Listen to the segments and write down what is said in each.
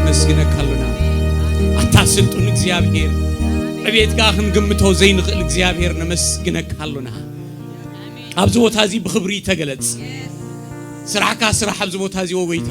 ነመስግነካ ኣሎና። ኣታ ስልጡን እግዚኣብሔር፣ ዕቤትካ ክንግምቶ ዘይንኽእል እግዚኣብሔር፣ ነመስግነካ ኣሎና። ኣብዚ ቦታ እዚ ብኽብሪ ተገለጽ። ስራሕካ ስራሕ ኣብዚ ቦታ እዚ፣ ኦ ጎይታ።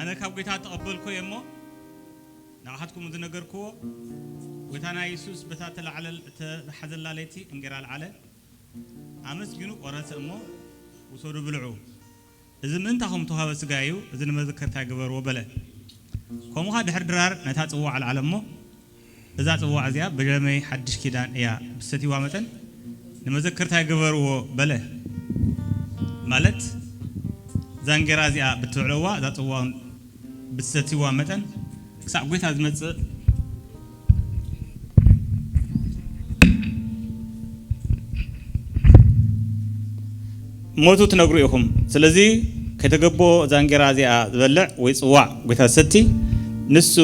ኣነ ካብ ጐይታ እተቐበልኩ እየ እሞ፣ ንኣኻትኩም ዝነገርክዎ፣ ጐይታና የሱስ በታ እተላዕለ-፣ እተታሕዘላ ለይቲ እንጌራ ኣልዓለ፣ ኣመስጊኑ ቈረሰ እሞ፣ ውሰዱ ብልዑ። እዚ ምእንታኹም እተዋህበ ሥጋይ እዩ፣ እዚ ንመዘከርታይ ግበርዎ በለ። ከምኡ ኸኣ ድሕሪ ድራር ነታ ጽዋዕ ኣልዓለ እሞ፣ እዛ ጽዋዕ እዚኣ ብደመይ ሓድሽ ኪዳን እያ፣ ብትሰትይዋ መጠን ንመዘከርታይ ግበርዎ በለ። ማለት እዛ እንጌራ እዚኣ ብትብልዕዋ፣ እዛ ጽዋዕ እውን ብትሰትይዋ መጠን ክሳዕ ጐይታ ዝመጽእ ሞቱ ትነግሩ ኢኹም። ስለዚ ከይተገብኦ እዛ እንጌራ እዚኣ ዝበልዕ ወይ ጽዋዕ ጐይታ ዝሰቲ ንሱ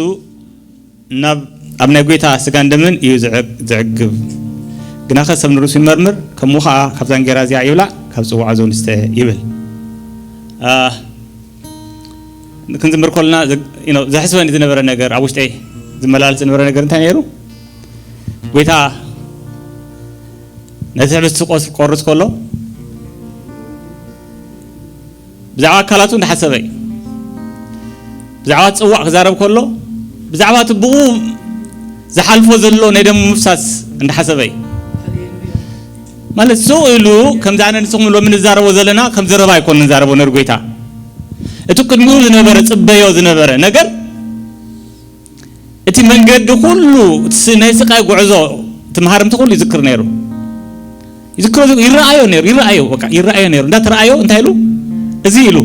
ናብ፣ ኣብ ናይ ጐይታ ሥጋን ደምን እዩ ዝዕግ-፣ ዝዕግብ። ግናኸ ሰብ ንርእሱ ይመርምር፣ ከምኡ ኸኣ ካብዛ እንጌራ እዚኣ ይብላዕ፣ ካብ ጽዋዕ እውን ይስተ ይብል። አ፣ ክንዝምር ከለና ዘ-፣ you know፣ ዘሕስበኒ ዝነበረ ነገር፣ ኣብ ውሽጠይ ዝመላለስ ዝነበረ ነገር እንታይ ነይሩ? ጐይታ ነቲ ሕብስቲ ቆስ-፣ ቆርስ ከሎ ብዛዕባ ኣካላቱ እንዳሓሰበ እዩ። ብዛዕባ ጽዋዕ ክዛረብ ከሎ ብዛዕባ እቲ ብኡ ዝሓልፎ ዘሎ ናይ ደሙ ምፍሳስ እንዳሓሰበ እዩ። ማለት ስቕ ኢሉ ከምዚ ኣነ ንስኹም ሎሚ ንዛረቦ ዘለና ከም ዘረባ ኣይኮን ንዛረቦ ነር ጐይታ። እቲ ቅድሚኡ ዝነበረ ጽበዮ ዝነበረ ነገር እቲ መንገዲ ኩሉ፣ እቲ ስ-፣ ናይ ስቃይ ጉዕዞ፣ እቲ መሃርምቲ ኩሉ ይዝክር ነይሩ። ይዝክሮ፣ ይረኣዮ ነይሩ፣ ይረኣዮ፣ በቃ ይረኣዮ ነይሩ። እንዳተረኣዮ እንታይ ኢሉ? እዚ ኢሉ፣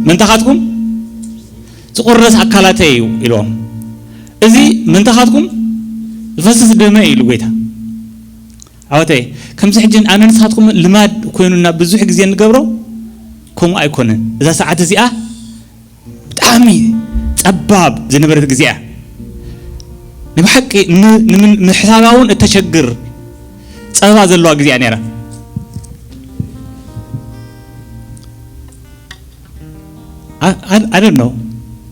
"ምእንታኻትኩም ዝቑረስ ኣካላተይ እዩ" ኢልዎም። "እዚ ምእንታኻትኩም ዝፈስስ ደመይ" ኢሉ ጐይታ። ኣሕዋተይ፣ ከምዚ ሕጂ ኣነ ንስኻትኩም ልማድ ኮይኑና ብዙሕ ግዜ እንገብሮ ከምኡ ኣይኮነን። እዛ ሰዓት እዚኣ ብጣዕሚ ጸባብ ዝነበረት ግዜ እያ። ንብሓቂ ን-፣ ንምን-፣ ንሕሳባ እውን እተሸግር ጸበባ ዘለዋ ግዜ እያ ነይራ። I፣ I፣ I don't know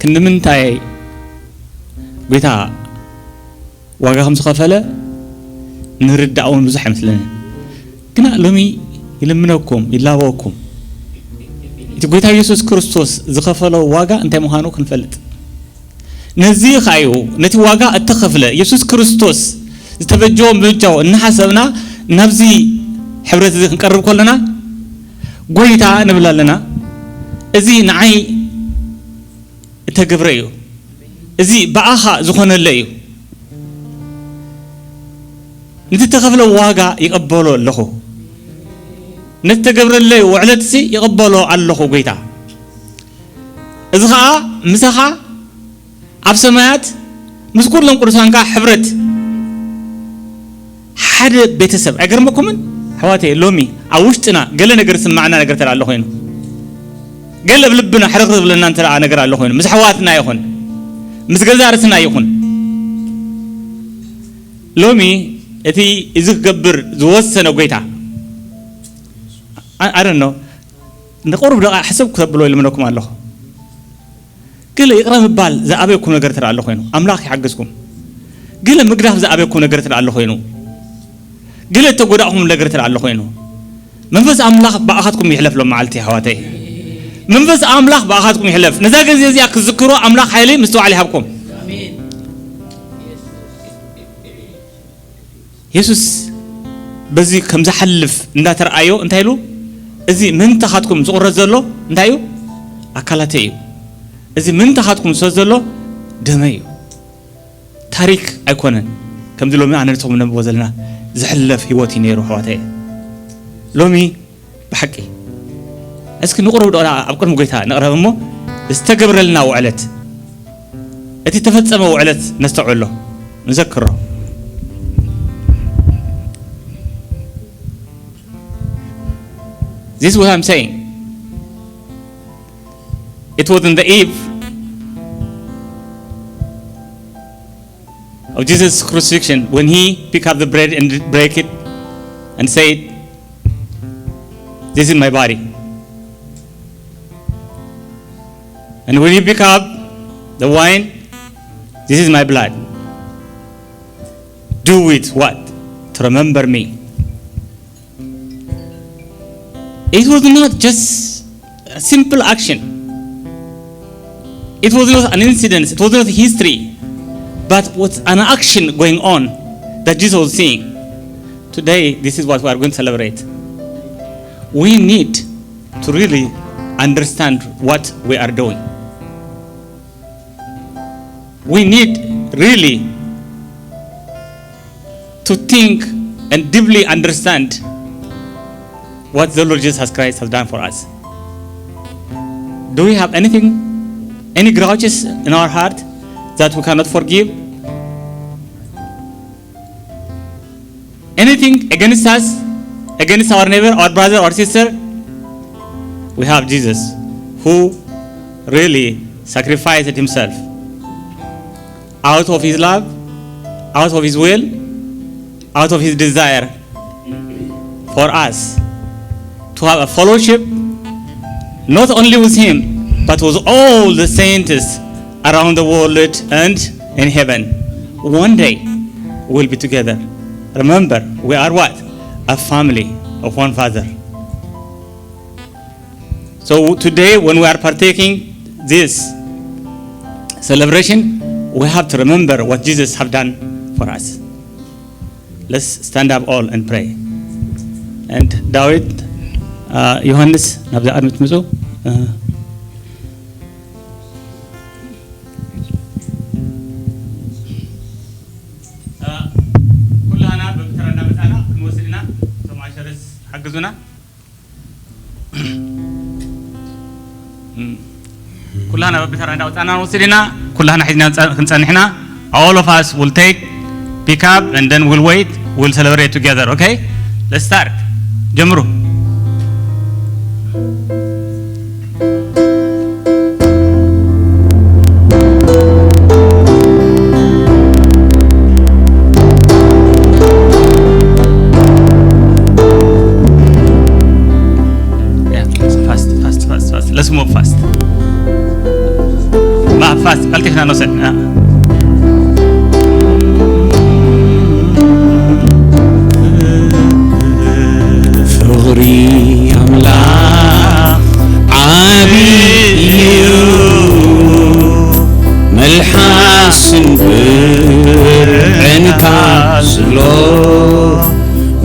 ክንምንታይ ጐይታ ዋጋ ከም ዝኸፈለ ንርዳእ እውን ብዙሕ ኣይመስለንን። ግና ሎሚ ይልምነኩም፣ ይላበወኩም። እቲ ጐይታ የሱስ ክርስቶስ ዝኸፈሎ ዋጋ እንታይ ምዃኑ ክንፈልጥ። ነዚ ኸኣ እዩ፣ ነቲ ዋጋ እተኸፍለ የሱስ ክርስቶስ ዝተበጀወ ምብጃው እናሓሰብና ናብዚ ሕብረት እዚ ክንቀርብ ከለና፣ "ጐይታ" ንብል ኣለና። "እዚ ንዓይ እተገብረ እዩ። እዚ ብኣኻ ዝኾነለ እዩ። ነቲ እተኸፍለ ዋጋ ይቐበሎ ኣለኹ። ነቲ እተገብረለይ ውዕለትሲ ይቐበሎ ኣለኹ ጐይታ። እዚ ኸኣ ምሳኻ ኣብ ሰማያት ምስ ኩሎም ቅዱሳንካ ሕብረት፣ ሓደ ቤተሰብ። ኣይገርመኩምን ኣሕዋተይ? ሎሚ ኣብ ውሽጥና ገለ ነገር ዝስማዓና ነገር ተደኣ ኣሎ ኮይኑ፣ ገለ ኣብ ልብና ሕርኽርኽ ዝብለና እንተ ደኣ ነገር ኣሎ ኮይኑ፣ ምስ ኣሕዋትና ይኹን ምስ ገዛእ ርእስና ይኹን፣ ሎሚ እቲ እዚ ክገብር ዝወሰነ ጐይታ፣ I፣ I don't know፣ ንቁሩብ ደቓ ሕስብ ክተብሎ ይልምነኩም ኣለኹ። ገለ ይቕረ ምባል ዝኣበየኩም ነገር ተደኣ ኣሎ ኮይኑ፣ ኣምላኽ ይሓግዝኩም። ገለ ምግዳፍ ዝኣበየኩም ነገር ተደኣ ኣሎ ኮይኑ፣ ገለ እተጎዳእኹም ነገር ተደኣ ኣሎ ኮይኑ፣ መንፈስ ኣምላኽ ብኣኻትኩም ይሕለፍ ሎም መዓልቲ፣ ኣሕዋተይ። መንፈስ ኣምላኽ ብኣኻትኩም ይሕለፍ። ነዛ ግዜ እዚኣ ክትዝክሩ ኣምላኽ ሓይሊ ምስትውዓል ይሃብኩም። የሱስ በዚ ከም ዝሓልፍ እንዳተረኣዮ እንታይ ኢሉ? እዚ ምንታኻትኩም ዝቑረጽ ዘሎ እንታይ እዩ? ኣካላተይ እዩ። እዚ ምንታኻትኩም ዝሰጥ ዘሎ ደመይ እዩ። ታሪክ ኣይኮነን። ከምዚ ሎሚ ኣነ ንስኹም ነንብቦ ዘለና ዝሕለፍ ህይወት እዩ ነይሩ፣ ኣሕዋተየ። ሎሚ ብሓቂ እስኪ ንቑረብ ዶ ኣብ ቅድሚ ጎይታ ንቕረብ እሞ ዝተገብረልና ውዕለት፣ እቲ ተፈጸመ ውዕለት ነስተውዕሎ፣ ንዘክሮ። This is what I'm saying. It was in the eve of Jesus' crucifixion when he picked up the bread and break it and said, "This is my body." And when you pick up the wine, "This is my blood. Do it what? To remember me." It was not just a simple action. It was not an incident. It was not history. But was an action going on that Jesus was seeing. Today, this is what we are going to celebrate. We need to really understand what we are doing. We need really to think and deeply understand what the Lord Jesus Christ has done for us. Do we have anything, any grudges in our heart that we cannot forgive? Anything against us, against our neighbor, our brother, our sister? We have Jesus, who really sacrificed himself out of his love, out of his will, out of his desire for us to have a fellowship, not only with him, but with all the saints around the world and in heaven. One day we'll be together. Remember, we are what? A family of one Father. So today, when we are partaking this celebration, we have to remember what Jesus have done for us. Let's stand up all and pray. And ዳዊት፣ ዮሃንስ ናብዛ ቅድሚ ትምፁ። ኩላና በብተራ እንዳመፃና ክንወስድ ኢና። እቶም ኣሸርስ ሓግዙና። ኩላና በብተራ እንዳወፃና ንወስድ ኢና። ኩላና ሒዝና ክንፀ-፣ ክንፀንሕና። All of us will take, pick up, and then we'll wait. We'll celebrate together, okay? Let's start. ጀምሩ። Yeah, fast, fast, fast, fast. Let's move fast. Fast, ቀልጢፍና ንውሰድ። ፍቕሪ ኣምላኽ ዓቢ እዩ፣ መልሓስን ብርዕን ካስሎ፣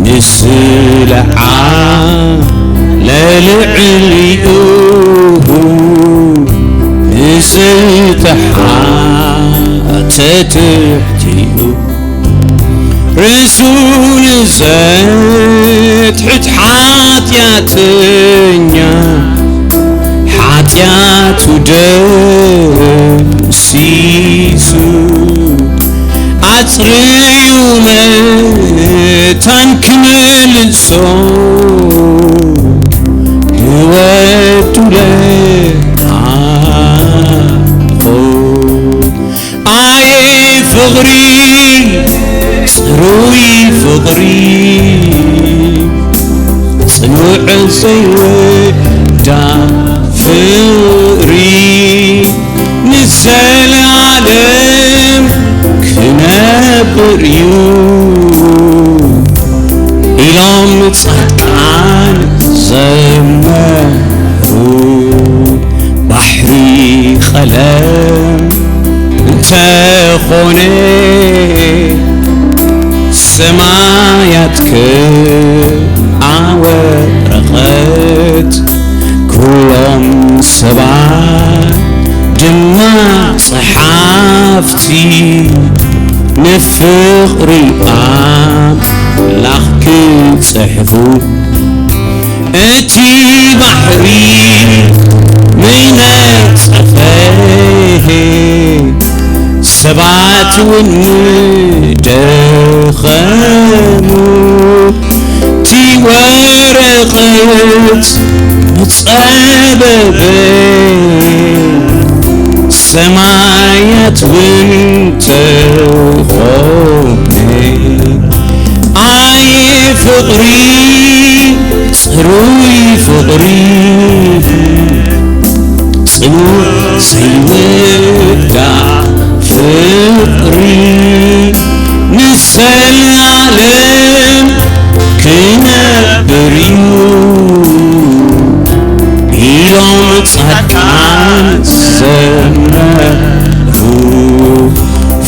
ንስለ ዓለም ልዕሊኡ፣ ንዝተሓተ ትሕቲኡ። ርእሱ ንዘትሕት ሓጢኣተኛ፣ ሓጢኣቱ ደምሲሱ፣ ኣጽርዩ መታን ክምልሶ፣ ንወዱ ለኣኾ። ኣየ ፍቕሪ፣ ጽሩይ ፍቕሪ፣ ጽኑዕ ዘይወዳ ፍቕሪ፣ ንዘለኣለም ክነብር እዩ ኢሎም ጻድቃን ዘመሩ። ባሕሪ ቀለም እንተኾነ፣ ሰማያት ከኣ ወረቐት፣ ሰባት ድማ ጸሓፍቲ ንፍቕሪ ኣምላኽ ክጽሕፉ፣ እቲ ባሕሪ ምነጸፈ፣ ሰባት እውን ምደኸሙ፣ እቲ ወረቐት ምጸበበ፣ ሰማያት እውን ተኾነ። ኣየ ፍቕሪ፣ ጽሩይ ፍቕሪ፣ ጽኑዕ ዘይውዳእ ፍቕሪ፣ ንዘለኣለም ክነብር እዩ ኢሎም ጻድቃን ዘመሩ።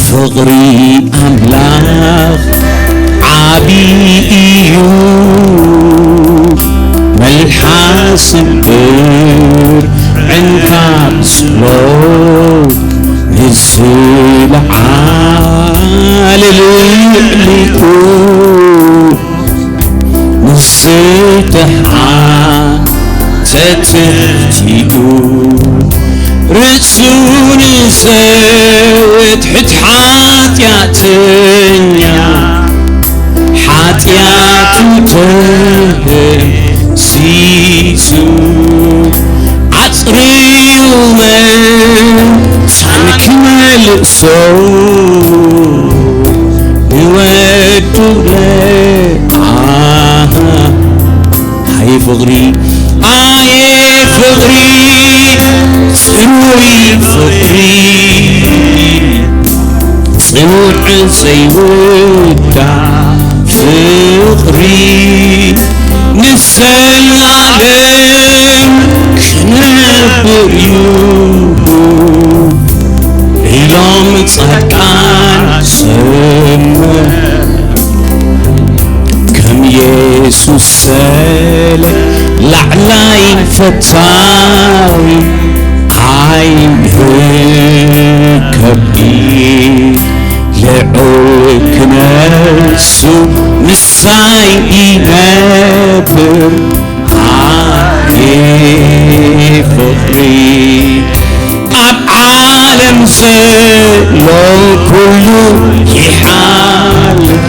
ፍቕሪ ኣምላኽ ዓቢ እዩ፣ መልሓስን ብርዕን ካብ ጸሎት ንዝለዓል ልዕሊኡ ንዝተሓተ ትሕቲኡ ርእሱ ንዘድሕት ሓጢኣተኛ ሓጢኣቱ ተደምሲሱ ኣጽርዩ መታን ክመልሶ ንወዱ ለኣሃ ኣየ ፍቕሪ ኣየ ፍቕሪ ጽሩይ ፍቕሪ ጽኑዕ ዘይውዳእ ፍቕሪ ንዘለኣለም ክነብር እዩ ኢሎም ጻድቃን ዘመሩ። ከም የሱስ ሰለ ላዕላይ ፈታዊ ኣይንከቢ ልዑል ክነሱ ምሳይ ይነብር ኣየ ፍቕሪ ኣብ ዓለም ዘሎ ኩሉ ይሓልፍ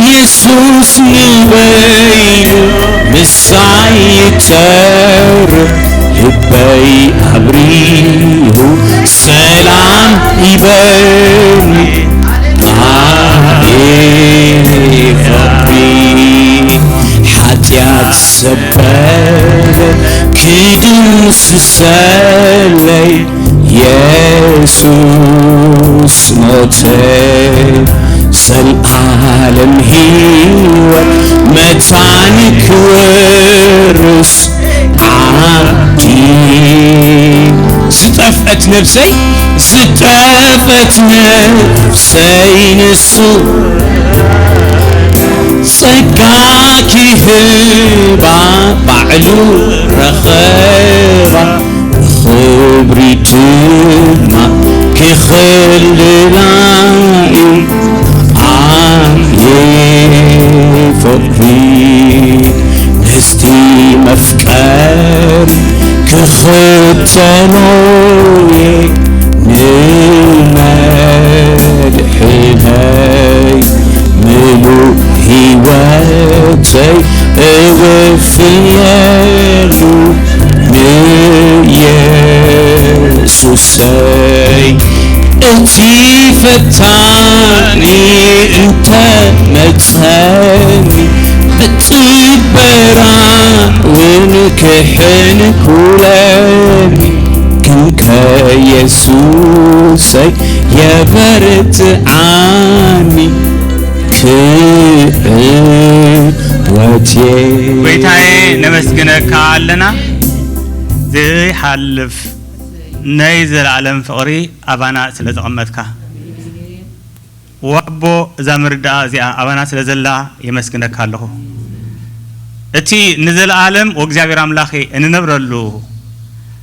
የሱስ ንበይኑ ምሳይ ይተርፍ ልበይ ኣብሪሁ ሰላም ይበል ኣየ ፍቕሪ ሓጢኣት ሰበረ ክድምስሰለይ የሱስ ሞተ ዘልኣለም ህይወት መታን ክወርስ ዓዲ ዝጠፍአት ነፍሰይ ዝጠፍአት ነፍሰይ ንሱ ጸጋ ክህባ ባዕሉ ረኸባ ክብሪ ድማ ክኽልላ እዩ ኣየ ፍቕሪ ነስቲ መፍቀሪ ክኽተሎ እየ ንመድሕነይ ምሉእ ህይወተይ እወፍየሉ ንየሱሰይ እቲ ፈታኒ እንተ መጸኒ ብጽበራ እውን ክሕንኩለኒ ክንከ የሱሰይ የበርትዓኒ ክዕወትየ ጎይታዬ ነመስግነካ ኣለና ዘይሓልፍ ናይ ዘለኣለም ፍቕሪ ኣባና ስለ ዘቐመጥካ ዋቦ እዛ መርዳኣ እዚኣ ኣባና ስለ ዘላ የመስግነካ ኣለኹ እቲ ንዘለኣለም ወእግዚኣብሔር ኣምላኸ እንነብረሉ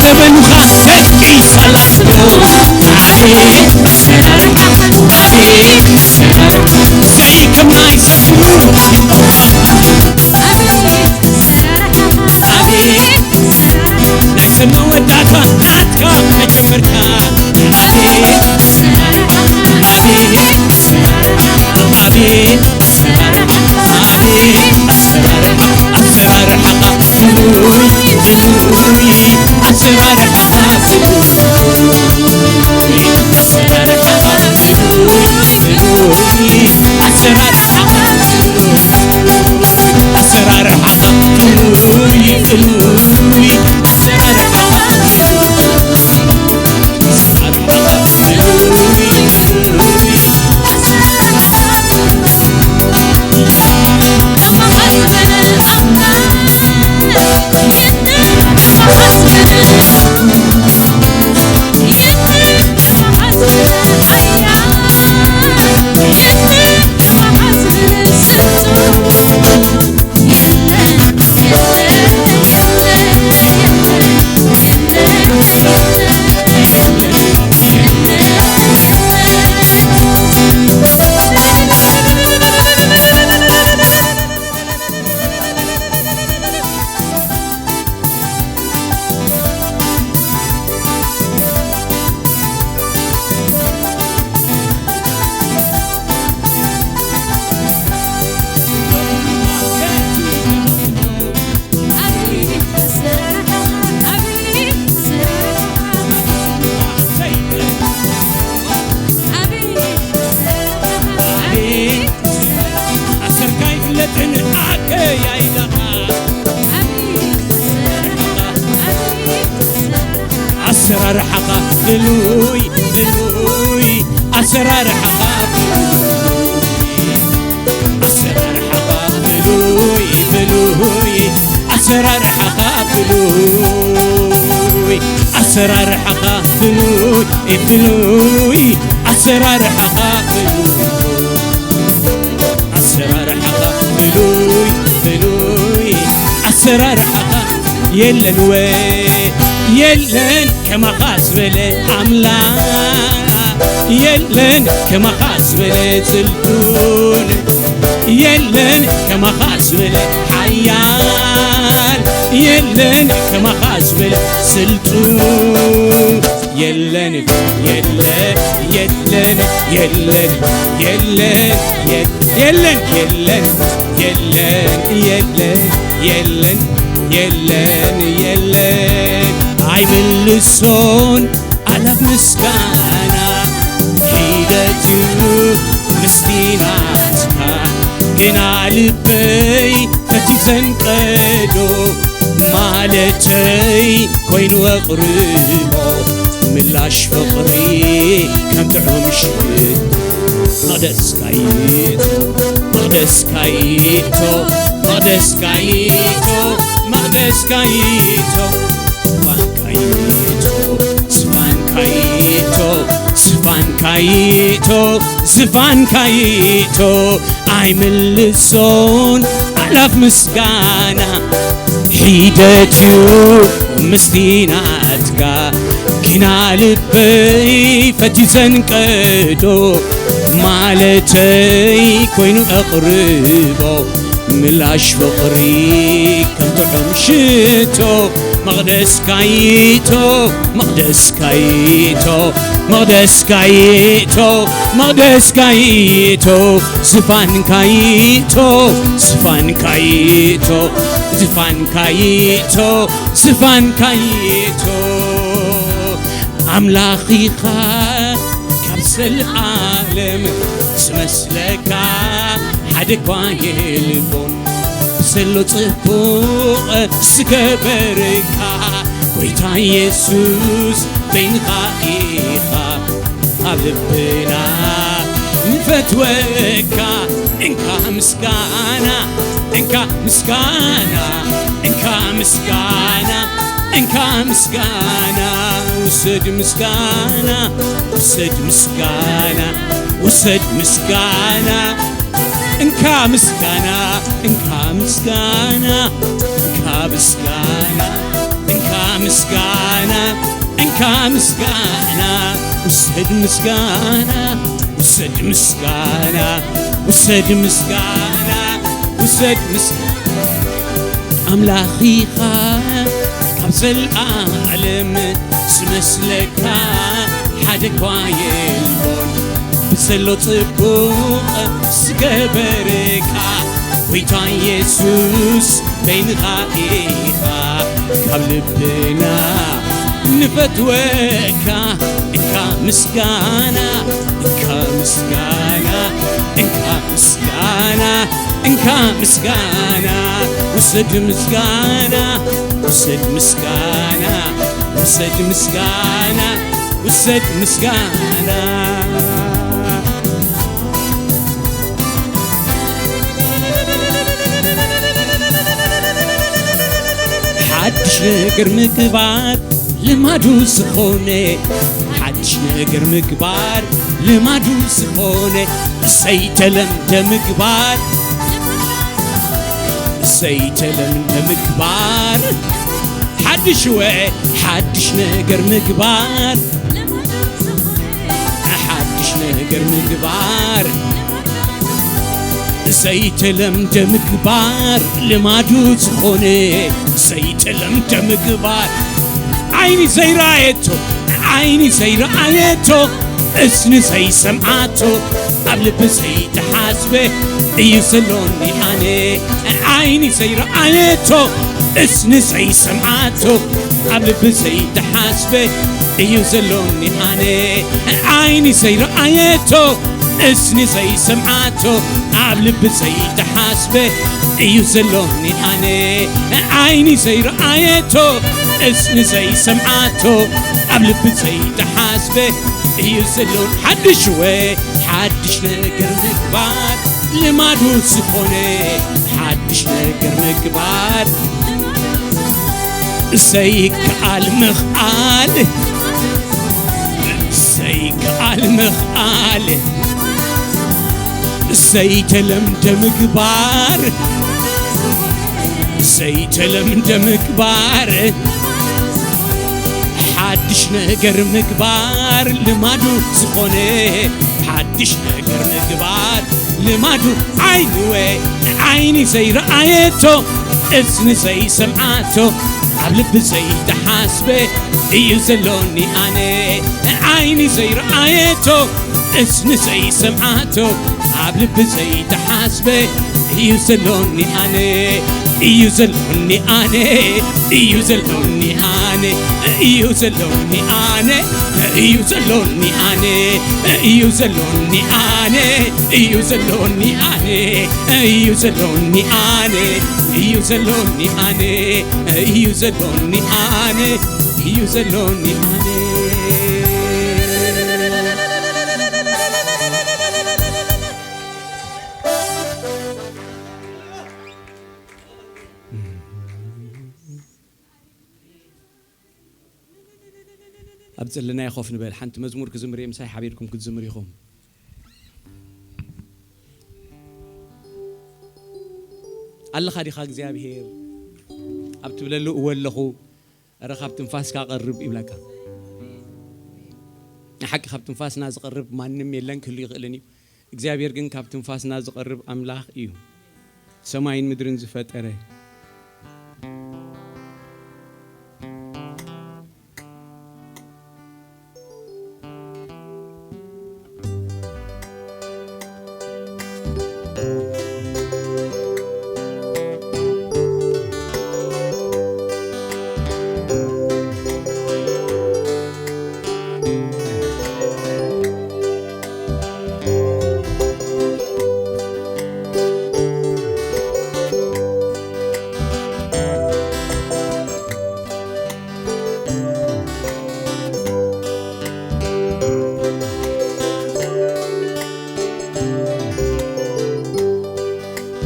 ዘበኑኻ ሰጥ ኢልካ ላዕሎ። ኣቤት ኣሰራርሓ፣ ኣቤት ኣሰራርሓ፣ ዘይከማይ ዘበኑ ኣቤት ኣሰራርሓ፣ ኣቤት ኣሰራርሓ፣ ናይ ሰብ መወዳእታ ናትካ መጀመርታ። ኣቤት ኣሰራርሓ፣ ኣቤት ኣሰራርሓ፣ ኣቤት ኣሰራርሓ፣ ኣቤት ኣሰራርሓ፣ ኣሰራርሓኻ ፍሉይ ፍሉይ፣ ኣሰራርሓኻ ፍሉይ፣ ኣሰራርሓኻ ፍሉይ ፍሉይ፣ ኣሰራርሓኻ ፍሉይ፣ ኣሰራርሓኻ ፍሉይ ፍሉይ፣ ኣሰራርሓኻ ፍሉይ። ኣሰርካ ይፍለጥን ኣከያይዳኻ። ኣሰራርሓኻ ፍሉይ ፍሉይ፣ ኣሰራርሓኻ ፍሉይ፣ ኣሰራርሓኻ ፍሉይ ፍሉይ፣ ኣሰራርሓኻ ፍሉይ፣ ኣሰራርሓኻ ፍሉይ ፍሉይ፣ ኣሰራርሓኻ ፍሉይ፣ ኣሰራርሓኻ ፍሉይ ፍሉይ፣ ኣሰራርሓኻ የለን ወ-፣ የለን ከማኻ ዝበለ ኣምላኽ፣ የለን ከማኻ ዝበለ ስልጡን፣ የለን ከማኻ ዝበለ ሓያል፣ የለን ከማኻ ዝበለ ስልጡን። የለን፣ የለ-፣ የለን፣ የለን፣ የለን፣ የለን፣ የለን፣ የለን፣ የለን፣ የለን፣ የለን፣ የለን፣ ኣይምልሶን ኣላፍ ምስጋና ሒደት እዩ ምስቲ ናትካ፣ ግና ልበይ ፈትዩ ዘንቀዶ ማለተይ ኮይኑ ኣቕርቦ ምላሽ ፍቕሪ ከም ጥዑም ሽቶ። መቕደስካይቶ፣ መቕደስካይቶ፣ መቕደስካይቶ፣ መቕደስካይቶ፣ ዝፋንካይቶ፣ ዝፋንካይቶ፣ ዝፋንካይቶ፣ ዝፋንካይቶ፣ ኣይምልሶን ኣላፍ ምስጋና ሒደት እዩ ምስቲ ናትካ፣ ግና ልበይ ፈትዩ ዘንቀዶ ማለተይ ኮይኑ ኣቕርቦ ምላሽ ፍቕሪ ከም ጥዑም ሽቶ። መቕደስካይቶ፣ መቕደስካይቶ፣ መቕደስካይቶ፣ መቕደስካይቶ፣ ዝፋንካይቶ፣ ዝፋንካይቶ፣ ዝፋንካይቶ፣ ዝፋንካይቶ፣ ኣምላኽ ኢኻ ካብ ዘለኣለም ዝመስለካ ሓደ እኳ የልቦን። ብሰሎ ጽቡቕ ዝገበርካ ጎይታ የሱስ በይንኻ ኢኻ ኣብ ልብና ንፈትወካ። እንካ ምስጋና፣ እንካ ምስጋና፣ እንካ ምስጋና፣ እንካ ምስጋና፣ ውሰድ ምስጋና፣ ውሰድ ምስጋና፣ ውሰድ ምስጋና። እንካ ምስጋና፣ እንካ ምስጋና፣ እንካ ምስጋና፣ እንካ ምስጋና፣ እንካ ምስጋና፣ ውሰድ ምስጋና፣ ውሰድ ምስጋና፣ ውሰድ ምስጋና፣ ውሰድ ምስ-፣ ኣምላኽ ኢኻ ካብ ዘልኣለም ዝመስለካ ሓደ እኳ የልቦን። ብዘሎ ጽቡቕ ዝገበረካ ጎይታ የሱስ በይንኻ ኢኻ ካብ ልብና ንፈትወካ። እንካ ምስጋና፣ እንካ ምስጋና፣ እንካ ምስጋና፣ እንካ ምስጋና፣ ውሰድ ምስጋና፣ ውሰድ ምስጋና፣ ውሰድ ምስጋና፣ ውሰድ ምስጋና። ሓድሽ ነገር ምግባር ልማዱ ዝኾነ፣ ሓድሽ ነገር ምግባር ልማዱ ዝኾነ፣ ዘይተለምደ ምግባር፣ ዘይተለምደ ምግባር፣ ሓድሽ ወ-፣ ሓድሽ ነገር ምግባር፣ ሓድሽ ነገር ምግባር፣ ዘይተለምደ ምግባር ልማዱ ዝኾነ፣ ዘይተለምደ ምግባር፣ ዓይኒ ዘይረኣየቶ፣ ዓይኒ ዘይረኣየቶ፣ እዝኒ ዘይሰምዓቶ፣ ኣብ ልቢ ዘይተሓስበ እዩ ዘሎኒ ኣነ። ዓይኒ ዘይረኣየቶ፣ እዝኒ ዘይሰምዓቶ፣ ኣብ ልቢ ዘይተሓስበ እዩ ዘሎኒ ኣነ። ዓይኒ ዘይረኣየቶ፣ እዝኒ ዘይሰምዓቶ፣ ኣብ ልቢ ዘይተሓስበ እዩ ዘሎኒ ኣነ። ዓይኒ ዘይረኣየቶ፣ እዝኒ ዘይሰምዓቶ፣ ኣብ ልቢ ዘይተሓስበ እዩ ዘሎኒ። ሓድሽ ወ-፣ ሓድሽ ነገር ምግባር ልማዱ ዝኾነ፣ ሓድሽ ነገር ምግባር ዘይከኣል ምኽኣል፣ ዘይከኣል ምኽኣል፣ ዘይተለምደ ምግባር፣ ዘይተለምደ ምግባር፣ ሓድሽ ነገር ምግባር ልማዱ ዝኾነ፣ ሓድሽ ነገር ምግባር ልማዱ። ዓይኒ ወ-፣ ዓይኒ ዘይረኣየቶ፣ እዝኒ ዘይሰምዓቶ፣ ኣብ ልቢ ዘይተሓስበ እዩ ዘሎኒ ኣነ። ዓይኒ ዘይረኣየቶ፣ እዝኒ ዘይሰምዓቶ፣ ኣብ ልቢ ዘይተሓስበ እዩ ዘሎኒ ኣነ። እዩ ዘሎኒ ኣነ፣ እዩ ዘሎኒ ኣነ፣ እዩ ዘሎኒ ኣነ፣ እዩ ዘሎኒ ኣነ፣ እዩ ዘሎኒ ኣነ፣ እዩ ዘሎኒ ኣነ፣ እዩ ዘሎኒ ኣነ፣ እዩ ዘሎኒ ኣነ፣ እዩ ዘሎኒ ኣነ፣ እዩ ዘሎኒ ኣነ። ኣብ ዘለናዮ ኮፍ ንበል። ሓንቲ መዝሙር ክዝምር እየ፣ ምሳይ ሓቢርኩም ክትዝምሩ ኢኹም። ኣለኻ ዲኻ እግዚኣብሄር ኣብ ትብለሉ፣ እወ ኣለኹ። እረ ካብ ትንፋስካ ቀርብ ይብለካ። ንሓቂ ካብ ትንፋስና ዝቐርብ ማንም የለን፣ ክህሉ ይኽእልን እዩ። እግዚኣብሔር ግን ካብ ትንፋስና ዝቐርብ ኣምላኽ እዩ። ሰማይን ምድርን ዝፈጠረ።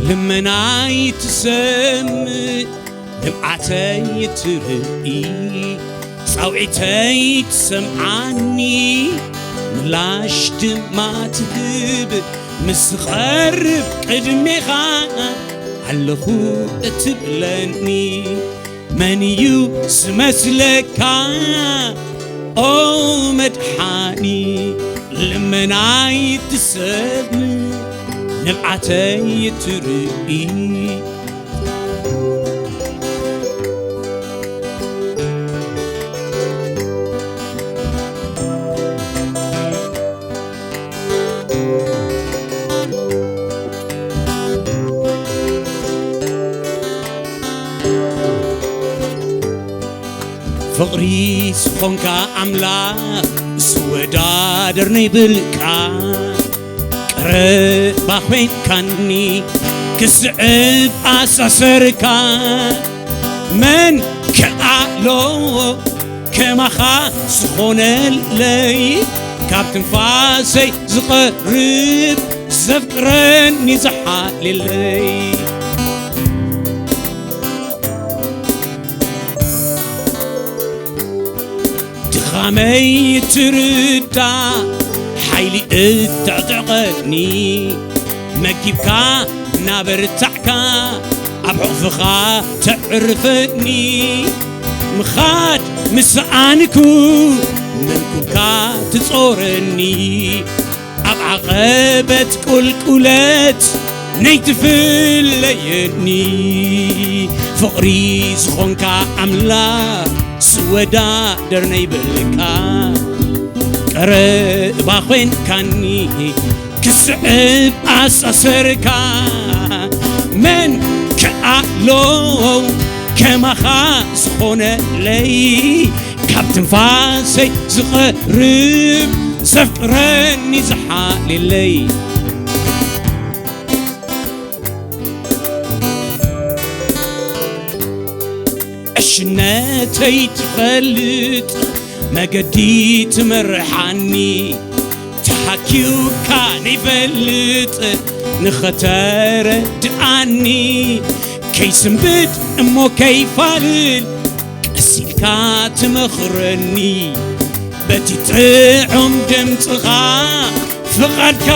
ልመናይ ትሰምዕ፣ ልምዓተይ ትርኢ፣ ጻውዒተይ ትሰምዓኒ፣ ምላሽ ድማ ትህብ። ምስ ዝቐርብ ቅድሜኻ ኣለኹ እትብለኒ። መን እዩ ዝመስለካ? ኦ መድሓኒ፣ ልመናይ ትሰምዕ፣ ንብዓተይ ትርኢ። ፍቕሪ ዝኾንካ ኣምላኽ ዝወዳደር ነይብልካ፣ ቀረባ ኮይንካኒ ክስዕብ ኣሳሰርካ። መን ከኣሎ ከማኻ ዝኾነለይ፣ ካብ ትንፋሰይ ዝቐርብ ዘፍቅረኒ ዝሓልለይ። ድኻመይ ትርዳ፣ ሓይሊ እተዕጠቐኒ፣ መጊብካ እናበርታዕካ ኣብ ሕቑፍኻ ተዕርፈኒ። ምኻድ ምስኣንኩ መንኩብካ ትጾረኒ፣ ኣብ ዓቐበት ቁልቁለት ነይትፍለየኒ። ፍቕሪ ዝኾንካ ኣምላኽ ዝወዳደር ነይብልካ፣ ቀረባ ኮይንካኒ ክስዕብ ኣሳሰርካ። መን ከኣሎ ከማኻ ዝኾነለይ፣ ካብ ትንፋሰይ ዝቐርብ ዘፍቅረኒ ዝሓልለይ። ዕሽነተይ ትፈልጥ፣ መገዲ ትመርሓኒ፣ ተሃኪዩካ ነይፈልጥ ንኸተረድኣኒ፣ ከይስንብድ እሞ ከይፋልል ቀስ ኢልካ ትመኽረኒ፣ በቲ ጥዑም ድምፅኻ ፍቓድካ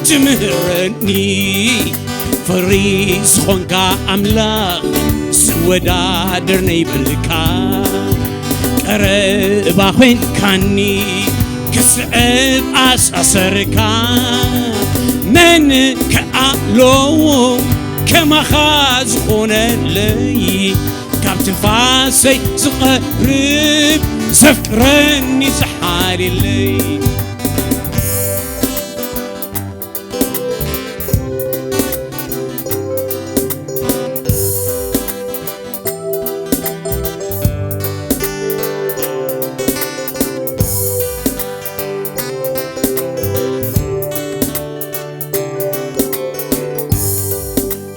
ትምህረኒ። ፍቕሪ ዝኾንካ ኣምላኽ ዝወዳደር ነይብልካ፣ ቀረባ ኮይንካኒ ክስዕብ ኣሳሰርካ። መን ከኣሎ ከማኻ ዝኾነለይ፣ ካብ ትንፋሰይ ዝቐርብ ዘፍቅረኒ ዝሓልለይ።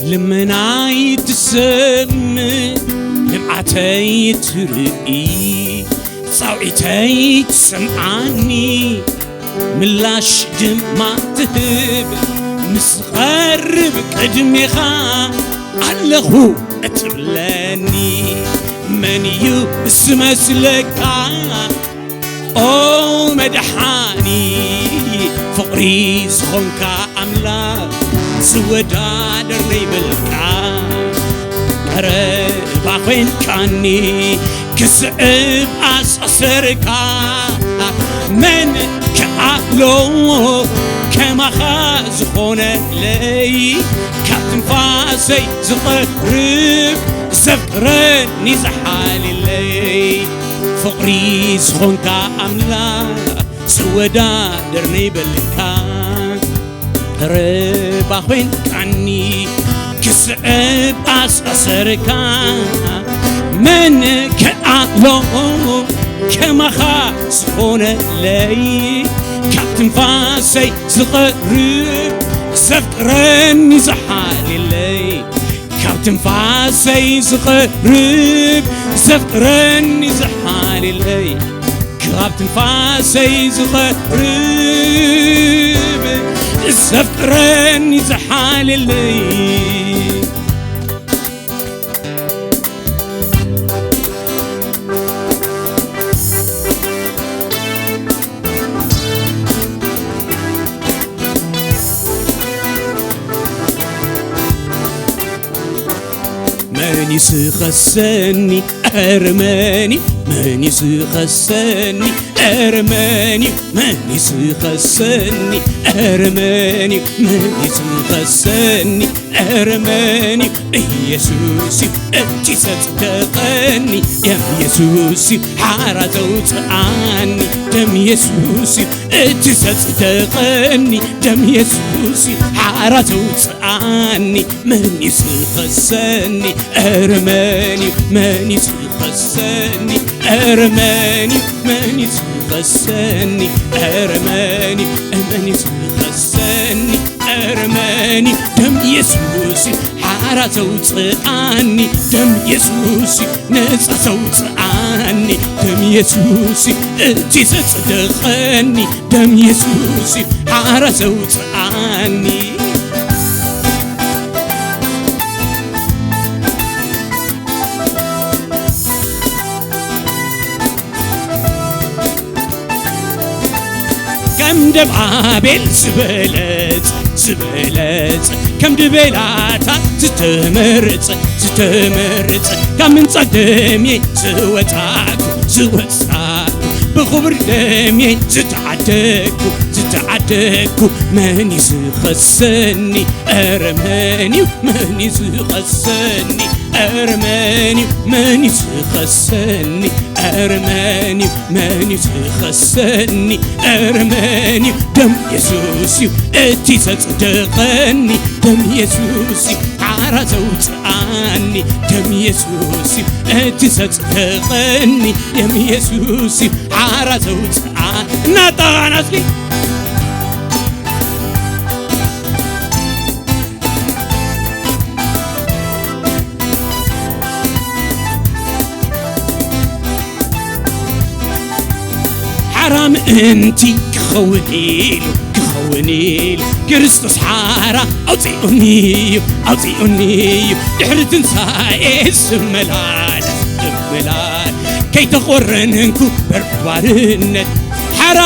ልመናይ ትሰምዕ፣ ልምዓተይ ትርኢ፣ ጻውዒተይ ትሰምዓኒ፣ ምላሽ ድማ ትህብ። ምስ ቐርብ ቅድሜኻ ኣለኹ እትብለኒ፣ መን እዩ ዝመስለካ? ኦ መድሓኒ፣ ፍቕሪ ዝኾንካ ኣምላኽ ዝወዳደር ነይብልካ፣ ቀረባ ኮይንካኒ ክስዕብ ኣሳሰርካ። መን ከኣሎ ከማኻ ዝኾነለይ፣ ካብ ትንፋሰይ ዝቐርብ ዘፍቅረኒ ዝሓልለይ። ፍቕሪ ዝኾንካ ኣምላኽ ዝወዳደር ነይብልካ፣ ቀረባ ኮይንካኒ ክስዕብ ኣሳሰርካ። መን ከኣሎ ከማኻ ዝኾነለይ፣ ካብ ትንፋሰይ ዝቐርብ ዘፍቅረኒ ዝሓልለይ፣ ካብ ትንፋሰይ ዝቐርብ ዘፍቅረኒ ዝሓልለይ፣ ካብ ትንፋሰይ ዝቐርብ ዘፍቅረኒ ዝሓልለይ። መን ይስኸሰኒ? ኧረ መን እዩ? መን ይስኸሰኒ? ኧረ መን እዩ? መን ይስኸሰኒ? ኧረ መን እዩ? መን ይስኸሰኒ? ኧረ መን እዩ? ኢየሱስ እዩ እቲ ዘጽደቐኒ። ደም ኢየሱስ እዩ ሓራ ዘውጽኣኒ። ደም ኢየሱስ እዩ እቲ ዘጽደቐኒ። ደም ኢየሱስ እዩ ሓራ ዘውጽኣኒ። መን እዩ ዝኸሰኒ? ኧረ መን እዩ? መን እዩ ዝኸሰኒ? ኧረ መን እዩ? መን እዩ ዝኸሰኒ? ኧረ መን እዩ? መን እዩ ዝኸሰኒ? ኧረ መን እዩ? ደም ኢየሱስ እዩ ሓራ ዘውፅኣኒ። ደም ኢየሱስ እዩ ነፃ ዘውፅኣኒ። ደም ኢየሱስ እዩ እቲ ዘፅደቐኒ። ደም ኢየሱስ እዩ ሓራ ዘውፅኣኒ። ከም ደም ኣቤል ዝበለጸ፣ ዝበለጸ፣ ከም ድቤላታ ዝተመረጸ፣ ዝተመረጸ፣ ካብ ምንጻግ ደሜ ዝወጻኩ፣ ዝወጻኩ፣ ብኽቡር ደሜ ዝተዓደግኩ፣ ዝተዓደግኩ፣ መን እዩ ዝኸሰኒ? ኧረ መን እዩ? መን እዩ ዝኸሰኒ? ኧረ መን እዩ? መን እዩ ዝኸሰኒ? ኧረ መን እዩ? መን እዩ ዝኸሰኒ? ኧረ መን እዩ? ደም የሱስ እዩ እቲ ዘጽደቐኒ። ደም የሱስ እዩ ሓራ ዘውጽኣኒ። ደም የሱስ እዩ እቲ ዘጽደቐኒ። ደም የሱስ እዩ ሓራ ዘውጽኣ እናጣቓና እስኪ ሓራ ምእንቲ ክኸውን ኢሉ፣ ክኸውን ኢሉ፣ ክርስቶስ ሓራ ኣውፂኡኒ እዩ፣ ኣውፂኡኒ እዩ። ድሕሪ ትንሳኤ ዝመላለስ፣ ዝመላለስ፣ ከይተቖረንኩ በርድ ባርነት። ሓራ፣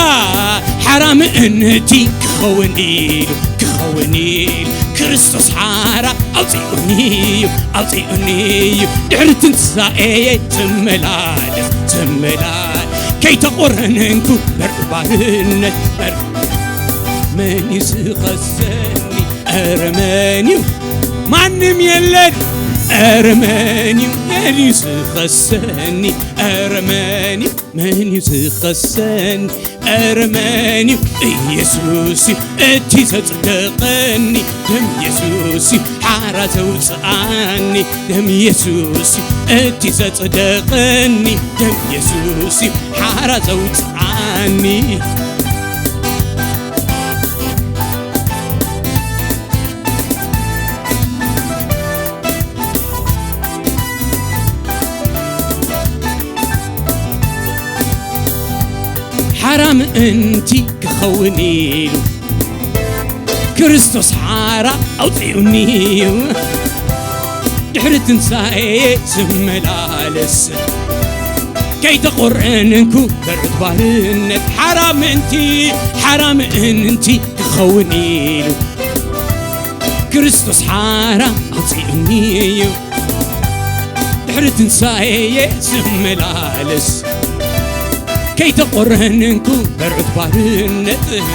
ሓራ ምእንቲ ክኸውን ኢሉ፣ ክኸውን ኢሉ፣ ክርስቶስ ሓራ ኣውፂኡኒ እዩ፣ ኣውፂኡኒ እዩ። ድሕሪ ትንሳኤ ዝመላለስ፣ ዝመላለስ፣ ከይተቖረንኩ በርድ ባርነት፣ በርድ መን እዩ ዝኸሰኒ? ኧረ መን እዩ? ማንም የለን። ኧረ መን እዩ? መን እዩ ዝኸሰኒ? ኧረ መን እዩ? መን እዩ ዝኸሰኒ? ኧረ መን እዩ? ኢየሱስ እዩ እቲ ዘጽደቐኒ። ደም ኢየሱስ እዩ ሓራ ዘውጽኣኒ። ደም ኢየሱስ እዩ እቲ ዘጽደቐኒ። ደም ኢየሱስ እዩ ሓራ ዘውጽኣኒ። ሓራ ምእንቲ ክኸውን ኢሉ ክርስቶስ ሓራ ኣውፂኡኒ እዩ። ድሕሪ ትንሳኤ ዝመላለስ ከይተቆረንኩ በርዕት ባርነት ሓራ ምእንቲ፣ ሓራ ምእንቲ ክኸውን ኢሉ ክርስቶስ ሓራ ኣውፂኡኒ እዩ። ድሕሪ ትንሳኤ ዝመላለስ ከይተቆረንኩ በርዕት ባርነትን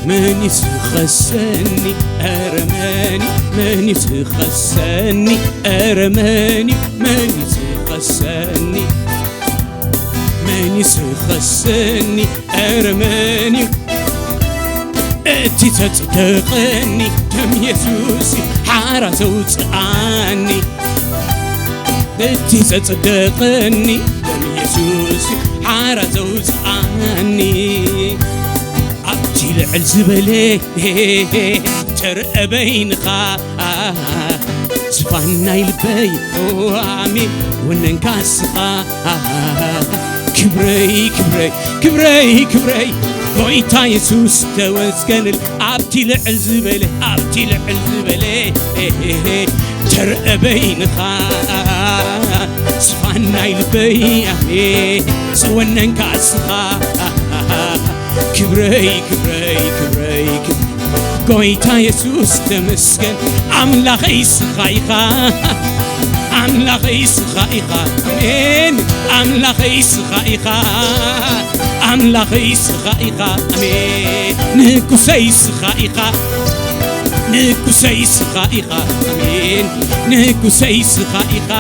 መን እዩ ዝኸሰኒ? ኧረ መን እዩ? መን እዩ ዝኸሰኒ? ኧረ መን እዩ? መን እዩ ዝኸሰኒ? መን እዩ ዝኸሰኒ? ኧረ መን እዩ? እቲ ዘጽደቐኒ ደም የሱስ እዩ ሓራ ዘውጽኣኒ። እቲ ዘጽደቐኒ ደም የሱስ እዩ ሓራ ዘውጽኣኒ። ኣብቲ ልዕል ዝበለ ተርአ በይንኻ ዝፋን ናይ ልበይ። ኦ ኣሜን ወነንካ ስኻ። ክብረይ ክብረይ ክብረይ ክብረይ ጎይታ የሱስ ተመስገንል። ኣብቲ ልዕል ዝበለ ኣብቲ ልዕል ዝበለ ተርአ በይንኻ ዝፋን ናይ ልበይ። ኣሜን ዝወነንካ ስኻ። ክብረይ ክብረይ ክብረይ ክብረይ ጎይታ የሱስ ተመስገን ኣምላኸይ ስኻ ኢኻ። ኣምላኸይ ስኻ ኢኻ ኣሜን ኣምላኸይ ስኻ ኢኻ ኣምላኸይ ስኻ ኢኻ ኣሜን ንጉሰይ ስኻ ኢኻ ንጉሰይ ስኻ ኢኻ ኣሜን ንጉሰይ ስኻ ኢኻ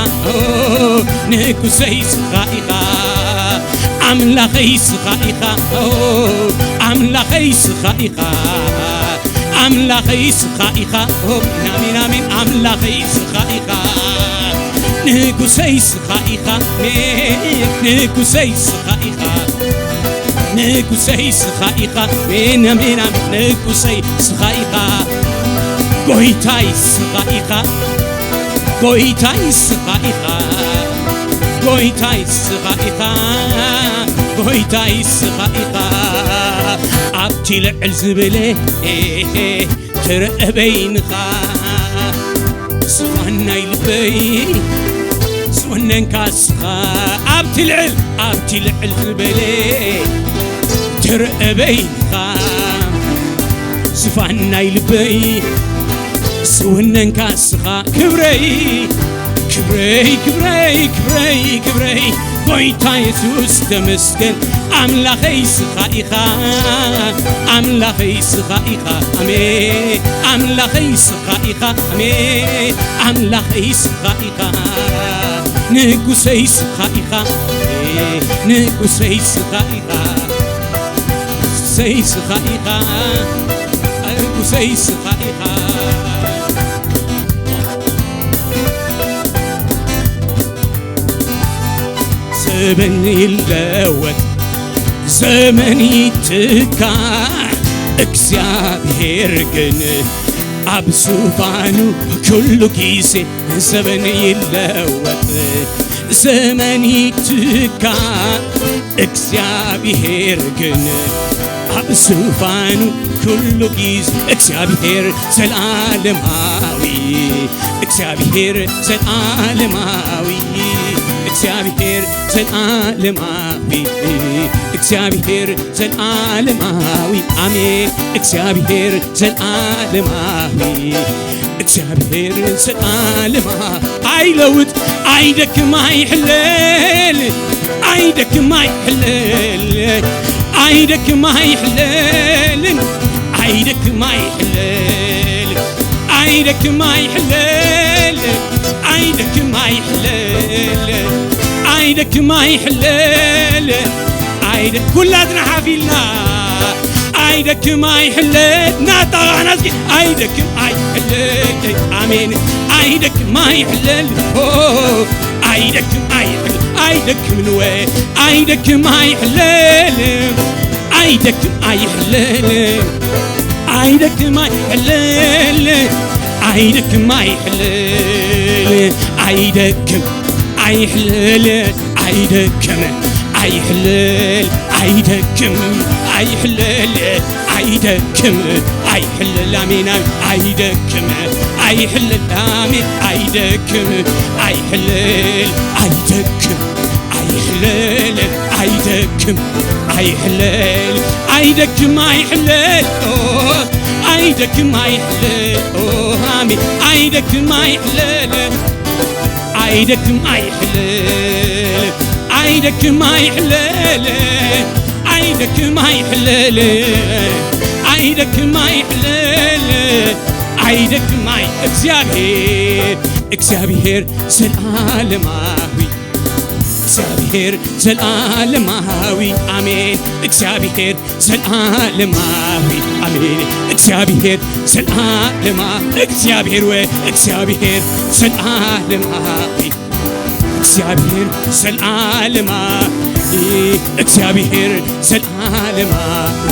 ንጉሰይ ስኻ ኢኻ ኣምላኸይ ስኻ ኢኻ ኣምላኸይ ስኻ ኢኻ ኣምላኸይ ስኻ ኢኻ ኣሜን ኣሜን ኣምላኸይ ስኻ ኢኻ ንጉሰይ ስኻ ኢኻ ንጉሰይ ስኻ ኢኻ ንጉሰይ ስኻ ኢኻ ሜን ሜን ንጉሰይ ስኻ ኢኻ ጎይታይ ስኻ ኢኻ ጎይታይ ስኻ ኢኻ ጎይታይ ስኻ ኢኻ ጎይታይ ስኻ ኢኻ ኣብቲ ልዕል ዝበለ ትርአ በይንኻ ስፋን ናይ ልበይ ዝወነንካ ስኻ ኣብቲ ልዕል ኣብቲ ልዕል ዝበለ ትርአ በይንኻ ስፋን ናይ ልበይ ዝወነንካ ስኻ ክብረይ ክብረይ ክብረይ ክብረይ ክብረይ ጎይታ የሱስ ተመስገን ኣምላኸይ ስኻ ኢኻ ኣምላኸይ ስኻ ኢኻ ኣሜን ኣምላኸይ ስኻ ኢኻ ኣሜን ኣምላኸይ ስኻ ኢኻ ንጉሰይ ስኻ ኢኻ ንጉሰይ ስኻ ኢኻ ንጉሰይ ስኻ ኢኻ ንጉሰይ ስኻ ኢኻ ዘበን ይለወጥ ዘመን ይትካ እግዚኣብሔር ግን ኣብ ዙፋኑ ኩሉ ጊዜ ዘበን ይለወጥ ዘመን ይትካ እግዚኣብሔር ግን ኣብ ዙፋኑ ኩሉ ጊዜ እግዚኣብሔር ዘላለማዊ እግዚኣብሔር ዘላለማዊ እግዚኣብሔር ዘላለማዊ እግዚኣብሔር ዘላለማዊ ኣሜን እግዚኣብሔር ዘላለማዊ እግዚኣብሔር ዘላለማ ኣይለውጥ ኣይደክም ኣይሕለል ኣይደክም ኣይሕለል ኣይደክም ኣይሕለል ኣይደክም ኣይሕለል ኣይደክም ኣይሕለል ኣይደክም ኣይሕለል ኣይደክም ኣይሕለል ኣይደ ኩላትና ሓፊልና ኣይደክም ኣይሕለል ናጣቓና እስኪ ኣይደክም ኣይሕለል ኣሜን ኣይደክም ኣይሕለል ኦ ኣይደክም ኣይሕለል ኣይደክም ንወ ኣይደክም ኣይሕለል ኣይደክም ኣይሕለል ኣይደክም ኣይሕለል ኣይደክም ኣይሕለል ኣይደክም ኣይሕለል ኣይደክም ኣይሕለል ኣይደክም ኣይሕለል ኣይደክም ኣይሕለል ኣሜን ኣይደክም ኣይሕለል ኣሜን ኣይደክም ኣይሕለል ኣይደክም ኣይሕለል ኣይደክም ኣይሕለል ኣይደክም ኣይሕለል ኦ ኣይደክም ኣይሕለል ኦ ኣሜን ኣይደክም ኣይሕለል ኣይደክም ኣይሕለል ኣይደክም ኣይሕለል ኣይደክም ኣይሕለል ኣይደክም ኣይሕለል ኣይደክም ኣይ እግዚኣብሔር እግዚኣብሔር ዘላለማዊ እግዚኣብሔር ዘላለማዊ ኣሜን እግዚኣብሔር ዘላለማዊ ኣሜን እግዚኣብሔር ዘላለማ እግዚኣብሔር ወ እግዚኣብሔር ዘላለማዊ እግዚኣብሔር ዘላለማዊ እግዚኣብሔር ዘላለማዊ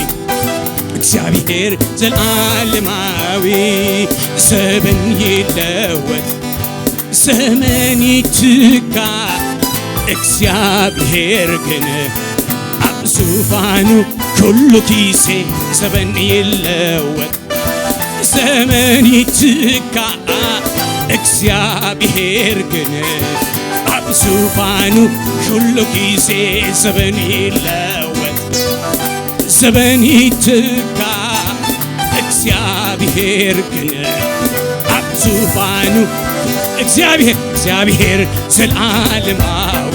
እግዚኣብሔር ዘላለማዊ ዘበን ይለወጥ ዘመን ይትካ እግዚኣብሔር ግን ኣብ ዙፋኑ ኩሉ ጊዜ ዘበን ይለወጥ ዘመን ይትካ እግዚኣብሔር ግን ኣብ ዙፋኑ ኩሉ ጊዜ ዘበን ይለወጥ ዘበን ይትካ እግዚኣብሔር ግን ኣብ ዙፋኑ እግዚኣብሔር እግዚኣብሔር ዘልዓለማዊ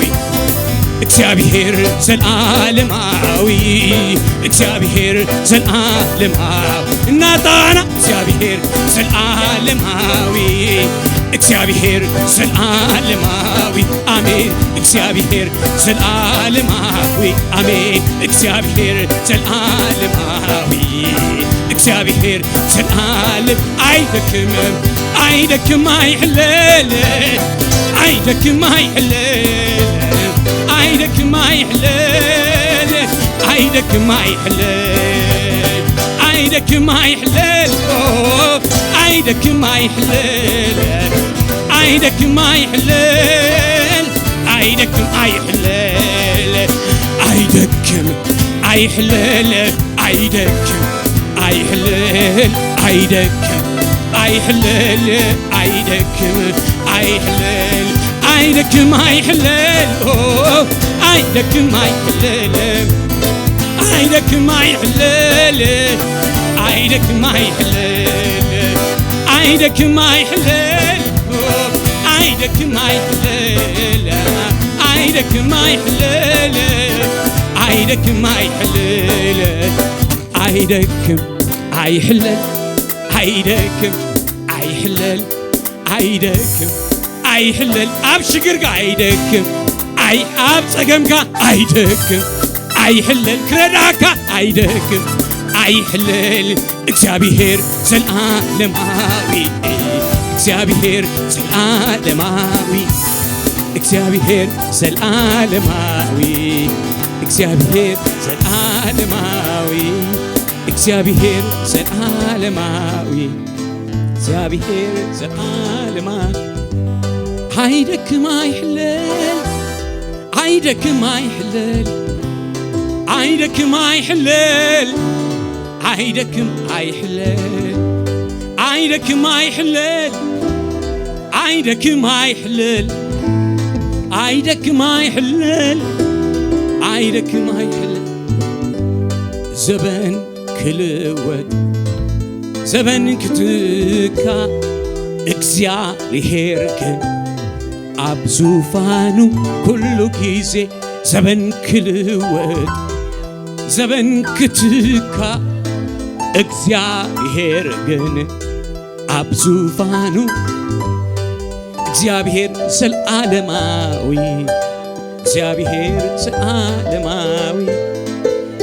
እግዚኣብሔር ዘልዓለማዊ እግዚኣብሔር ዘልዓለማዊ እናጣና እግዚኣብሔር ዘልዓለማዊ እግዚኣብሔር ዘልዓለማዊ ኣሜን እግዚኣብሔር ዘልዓለማዊ ኣሜን እግዚኣብሔር ዘልዓለማዊ እግዚኣብሔር ዘልዓለም ኣይደክምም ኣይደክም ኣይሕለል ኣይደክም ኣይሕለል ኣይደክም ኣይሕለል ኣይደክም ኣይሕለል ኣይደክም ኣይሕለል ኣይደክም ኣይሕለል ኣይደክም ኣይሕለል ኣይደክም ኣይሕለል ኣይደክም ኣይሕለል ኣይደክም ኣይሕለል ኣይደክም ኣይሕለል ኣይደክም ኣይሕለል ኣይደክም ኣይሕለል ኦ፣ ኣይደክም ኣይሕለል ኣይደክም ኣይሕለል ኣይደክም ኣይሕለል ኣይደክም ኣይሕለል ኦ፣ ኣይደክም ኣይሕለል ኣይደክም ኣይሕለል ኣይደክም ኣይሕለል ኣይደክም ኣይሕለል ኣይደክም ኣይሕለል ኣይደክም ኣይሕለል ኣብ ሽግርካ ኣይደክም ኣይ ኣብ ጸገምካ ኣይደክም ኣይሕለል ክረዳእካ ኣይደክም ኣይሕለል እግዚኣብሔር ዘልዓለማዊ እግዚኣብሔር ዘልዓለማዊ እግዚኣብሔር ዘልዓለማዊ እግዚኣብሔር ዘልዓለማዊ እግዚኣብሔር ዘልዓለማዊ እግዚኣብሔር ዘልዓለማ ኣይደክም ኣይሕለል ኣይደክም ኣይሕለል ኣይደክም ኣይሕለል ኣይደክም ኣይሕለል ኣይደክም ኣይሕለል ኣይደክም ኣይሕለል ኣይደክም ኣይሕለል ኣይደክም ኣይሕለል ዘበን ክልወጥ ዘበን ክትካ እግዚኣብሔር ግን ኣብ ዙፋኑ ኩሉ ጊዜ ዘበን ክልወጥ ዘበን ክትካ እግዚኣብሔር ግን ኣብ ዙፋኑ እግዚኣብሔር ዘልዓለማዊ እግዚኣብሔር ዘልዓለማዊ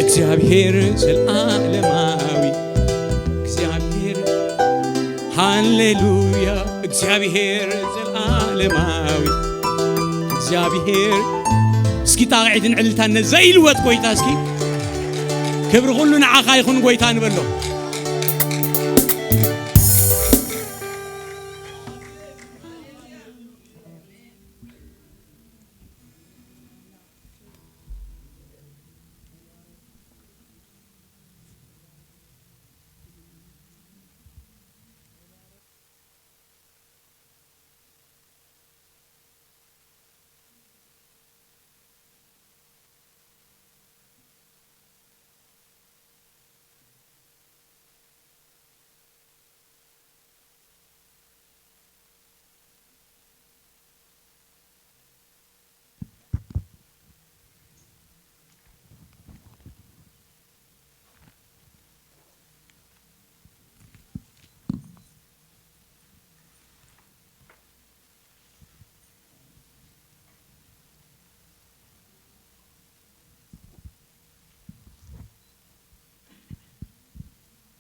እግዚኣብሔር ዘልዓለማዊ እግዚኣብሔር ሃሌሉያ እግዚኣብሔር ዘልዓለማዊ እግዚኣብሔር እስኪ ጣቕዒትን ዕልልታን ነዘይልወጥ ጎይታ እስኪ ክብሪ ኩሉ ንዓኻ ይኹን ጎይታ ንበሎ።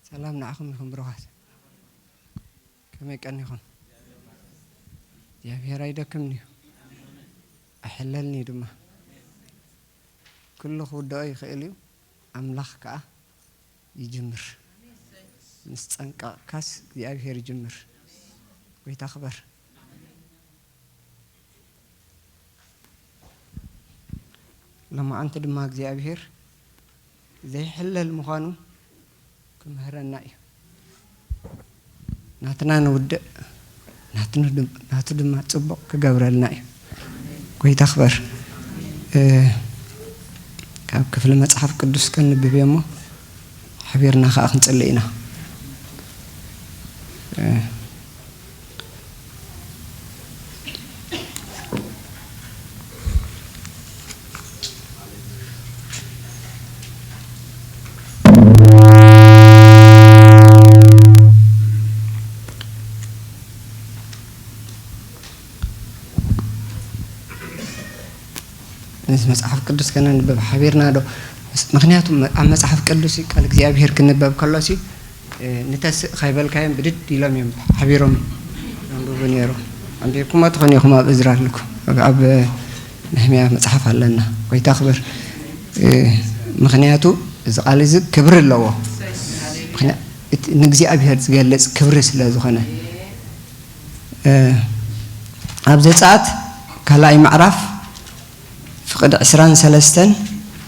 ሰላም ንዓኹም ይኹን ብሩኻት። ከመይ ቀኒኹም? እግዚኣብሔር ኣይደክምን እዩ፣ ኣይሕለልን እዩ ድማ። ኩሉ ክውድኦ ይኽእል እዩ፣ ኣምላኽ ከኣ ይጅምር። ምስ ጸንቀቕካስ እግዚኣብሔር ይጅምር። ጎይታ ክበር። ሎማዓንቲ ድማ እግዚኣብሔር ዘይሕለል ምዃኑ ክምህረና እዩ። ናትና ንውድእ፣ ናትኑ ድም-፣ ናቱ ድማ ጽቡቕ ክገብረልና እዩ። ጎይታ ክበር። እ፣ ካብ ክፍሊ መጽሓፍ ቅዱስ ከንብብ እየ እሞ፣ ሓቢርና ከኣ ክንጽሊ ኢና። እ፣ መጽሓፍ ቅዱስ ከነንብብ ሓቢርና ዶ? ምስ-፣ ምኽንያቱ መ-፣ ኣብ መጽሓፍ ቅዱስ ቃል እግዚኣብሔር ክንበብ ከሎሲ፣ እ፣ ንተስእ ከይበልካዮም ብድድ ኢሎም እዮም ሓቢሮም ዘንብቡ ነይሮም። ኣንቢብኩሞ ትኾኑ ኢኹም፣ ኣብ እዝራ ኣለኩም፣ ኣብ፣ ኣብ ነህምያ መጽሓፍ ኣለና። ጎይታ ክብር። እ፣ ምኽንያቱ እዚ ቃል እዚ ክብሪ ኣለዎ። ምኽንያ-፣ እቲ ንእግዚኣብሔር ዝገልጽ ክብሪ ስለ ዝኾነ። እ፣ ኣብ ዘጸኣት ካልኣይ ምዕራፍ ፍቕዲ ዕስራን ሰለስተን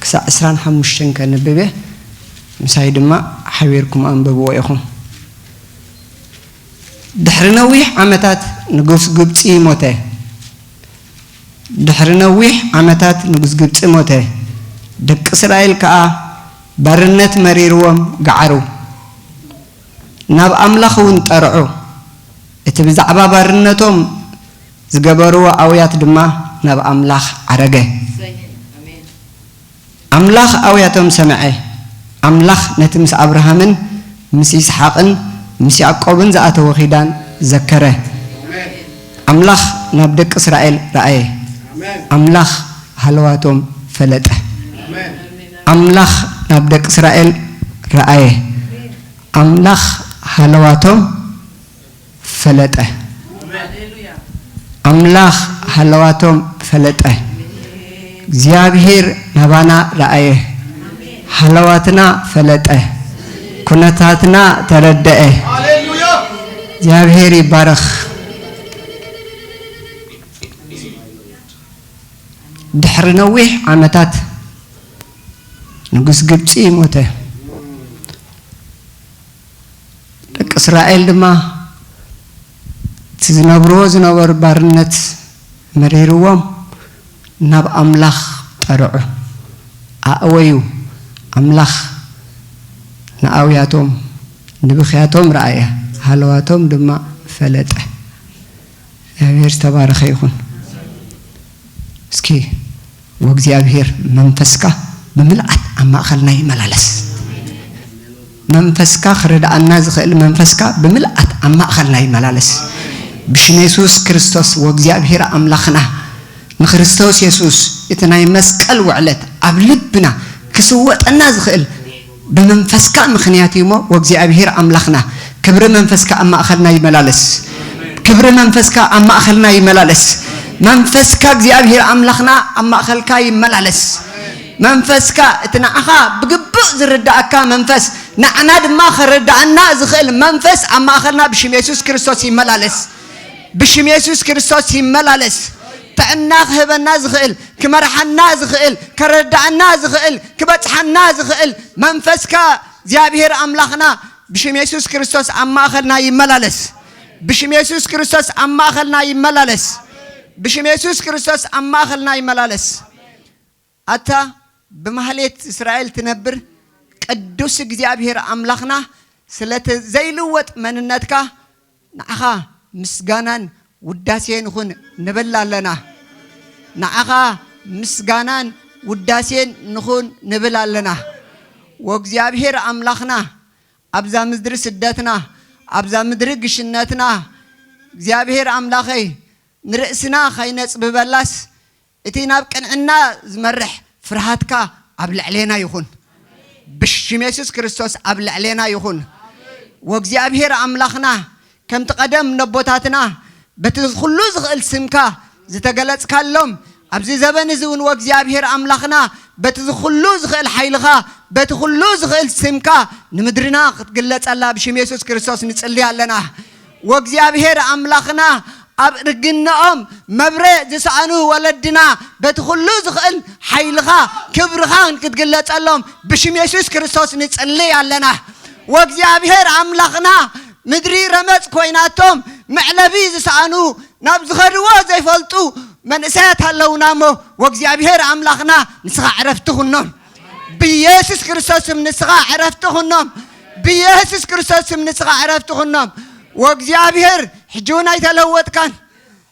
ክሳዕ ዕስራን ሓሙሽተን ከንብብ እየ። ምሳይ ድማ ሓቢርኩም ኣንብብዎ ኢኹም። ድሕሪ ነዊሕ ዓመታት ንጉስ ግብጺ ሞተ። ድሕሪ ነዊሕ ዓመታት ንጉስ ግብጺ ሞተ። ደቂ እስራኤል ከኣ ባርነት መሪርዎም ገዓሩ። ናብ ኣምላኽ እውን ጠርዑ። እቲ ብዛዕባ ባርነቶም ዝገበርዎ ኣውያት ድማ ናብ ኣምላኽ ዓረገ። ኣምላኽ ኣውያቶም ሰምዐ። ኣምላኽ ነቲ ምስ ኣብርሃምን ምስ ይስሓቕን ምስ ያዕቆብን ዝኣተዎ ኺዳን ዘከረ። ኣምላኽ ናብ ደቂ እስራኤል ረኣየ። ኣምላኽ ሃለዋቶም ፈለጠ። ኣምላኽ ናብ ደቂ እስራኤል ረኣየ። ኣምላኽ ሃለዋቶም ፈለጠ። ኣምላኽ ሃለዋቶም ፈለጠ። እግዚኣብሔር ናባና ረኣየ። ሃለዋትና ፈለጠ። ኩነታትና ተረደአ። እግዚኣብሔር ይባረኽ። ድሕሪ ነዊሕ ዓመታት ንጉስ ግብጺ ሞተ። ደቂ እስራኤል ድማ እቲ ዝነብርዎ ዝነበሩ ባርነት መሪርዎም ናብ ኣምላኽ ጠርዑ፣ ኣእወዩ። ኣምላኽ ንኣውያቶም ንብኽያቶም ረኣየ፣ ሃለዋቶም ድማ ፈለጠ። እግዚኣብሔር ዝተባረኸ ይኹን። እስኪ ወእግዚኣብሔር መንፈስካ ብምልኣት ኣብ ማእኸልና ይመላለስ። መንፈስካ ክረድኣና ዝኽእል መንፈስካ ብምልኣት ኣብ ማእኸልና ይመላለስ። ብሽም የሱስ ክርስቶስ ወእግዚኣብሔር ኣምላኽና ንክርስቶስ የሱስ እቲ ናይ መስቀል ውዕለት ኣብ ልብና ክስወጠና ዝኽእል ብመንፈስካ ምኽንያት እዩ እሞ፣ ወእግዚኣብሔር ኣምላኽና፣ ክብሪ መንፈስካ ኣብ ማእኸልና ይመላለስ። ክብሪ መንፈስካ ኣብ ማእኸልና ይመላለስ። መንፈስካ እግዚኣብሔር ኣምላኽና ኣብ ማእኸልካ ይመላለስ። መንፈስካ፣ እቲ ንዓኻ ብግቡእ ዝርድኣካ መንፈስ፣ ንዓና ድማ ከረድኣና ዝኽእል መንፈስ ኣብ ማእኸልና ብሽም የሱስ ክርስቶስ ይመላለስ። ብሽም የሱስ ክርስቶስ ይመላለስ። ጥዕና ክህበና ዝኽእል፣ ክመርሓና ዝኽእል፣ ከረድኣና ዝኽእል፣ ክበጽሓና ዝኽእል መንፈስካ እግዚኣብሔር ኣምላኽና ብሽም የሱስ ክርስቶስ ኣብ ማእኸልና ይመላለስ። ብሽም የሱስ ክርስቶስ ኣብ ማእኸልና ይመላለስ። ብሽም የሱስ ክርስቶስ ኣብ ማእኸልና ይመላለስ። ኣታ ብማህሌት እስራኤል ትነብር ቅዱስ እግዚኣብሔር ኣምላኽና፣ ስለቲ ዘይልወጥ መንነትካ ንዓኻ ምስጋናን ውዳሴን ይኹን ንብል ኣለና። ንዓኻ ምስጋናን ውዳሴን ንኹን ንብል ኣለና። ወእግዚኣብሔር ኣምላኽና፣ ኣብዛ ምድሪ ስደትና፣ ኣብዛ ምድሪ ግሽነትና፣ እግዚኣብሔር ኣምላኸይ፣ ንርእስና ኸይነጽብበላስ፣ እቲ ናብ ቅንዕና ዝመርሕ ፍርሃትካ ኣብ ልዕሌና ይኹን። ብሽም የሱስ ክርስቶስ ኣብ ልዕሌና ይኹን። ወእግዚኣብሔር ኣምላኽና፣ ከምቲ ቀደም ነቦታትና በቲ ኩሉ ዝኽእል ስምካ ዝተገለጽካሎም፣ ኣብዚ ዘበን እዚ እውን ወእግዚኣብሔር ኣምላኽና፣ በቲ ኩሉ ዝኽእል ሓይልኻ፣ በቲ ኩሉ ዝኽእል ስምካ ንምድርና ክትግለጸላ ብሽም የሱስ ክርስቶስ ንጽሊ ኣለና። ወእግዚኣብሔር ኣምላኽና፣ ኣብ ርግነኦም መብሬ ዝሰኣኑ ወለድና በቲ ኩሉ ዝኽእል ሓይልኻ ክብርኻን ክትግለጸሎም ብሽም የሱስ ክርስቶስ ንጽሊ ኣለና። ወእግዚኣብሔር ኣምላኽና፣ ምድሪ ረመጽ ኮይናቶም መዕለቢ ዝሰኣኑ፣ ናብ ዝኸድዎ ዘይፈልጡ መንእሰያት ኣለውና እሞ፣ ወእግዚኣብሔር ኣምላኽና ንስኻ ዕረፍቲ ኩኖም። ብየሱስ ክርስቶስ ስም ንስኻ ዕረፍቲ ኩኖም። ብየሱስ ክርስቶስ ስም ንስኻ ዕረፍቲ ኩኖም። ወእግዚኣብሔር ሕጂ እውን ኣይተለወጥካን።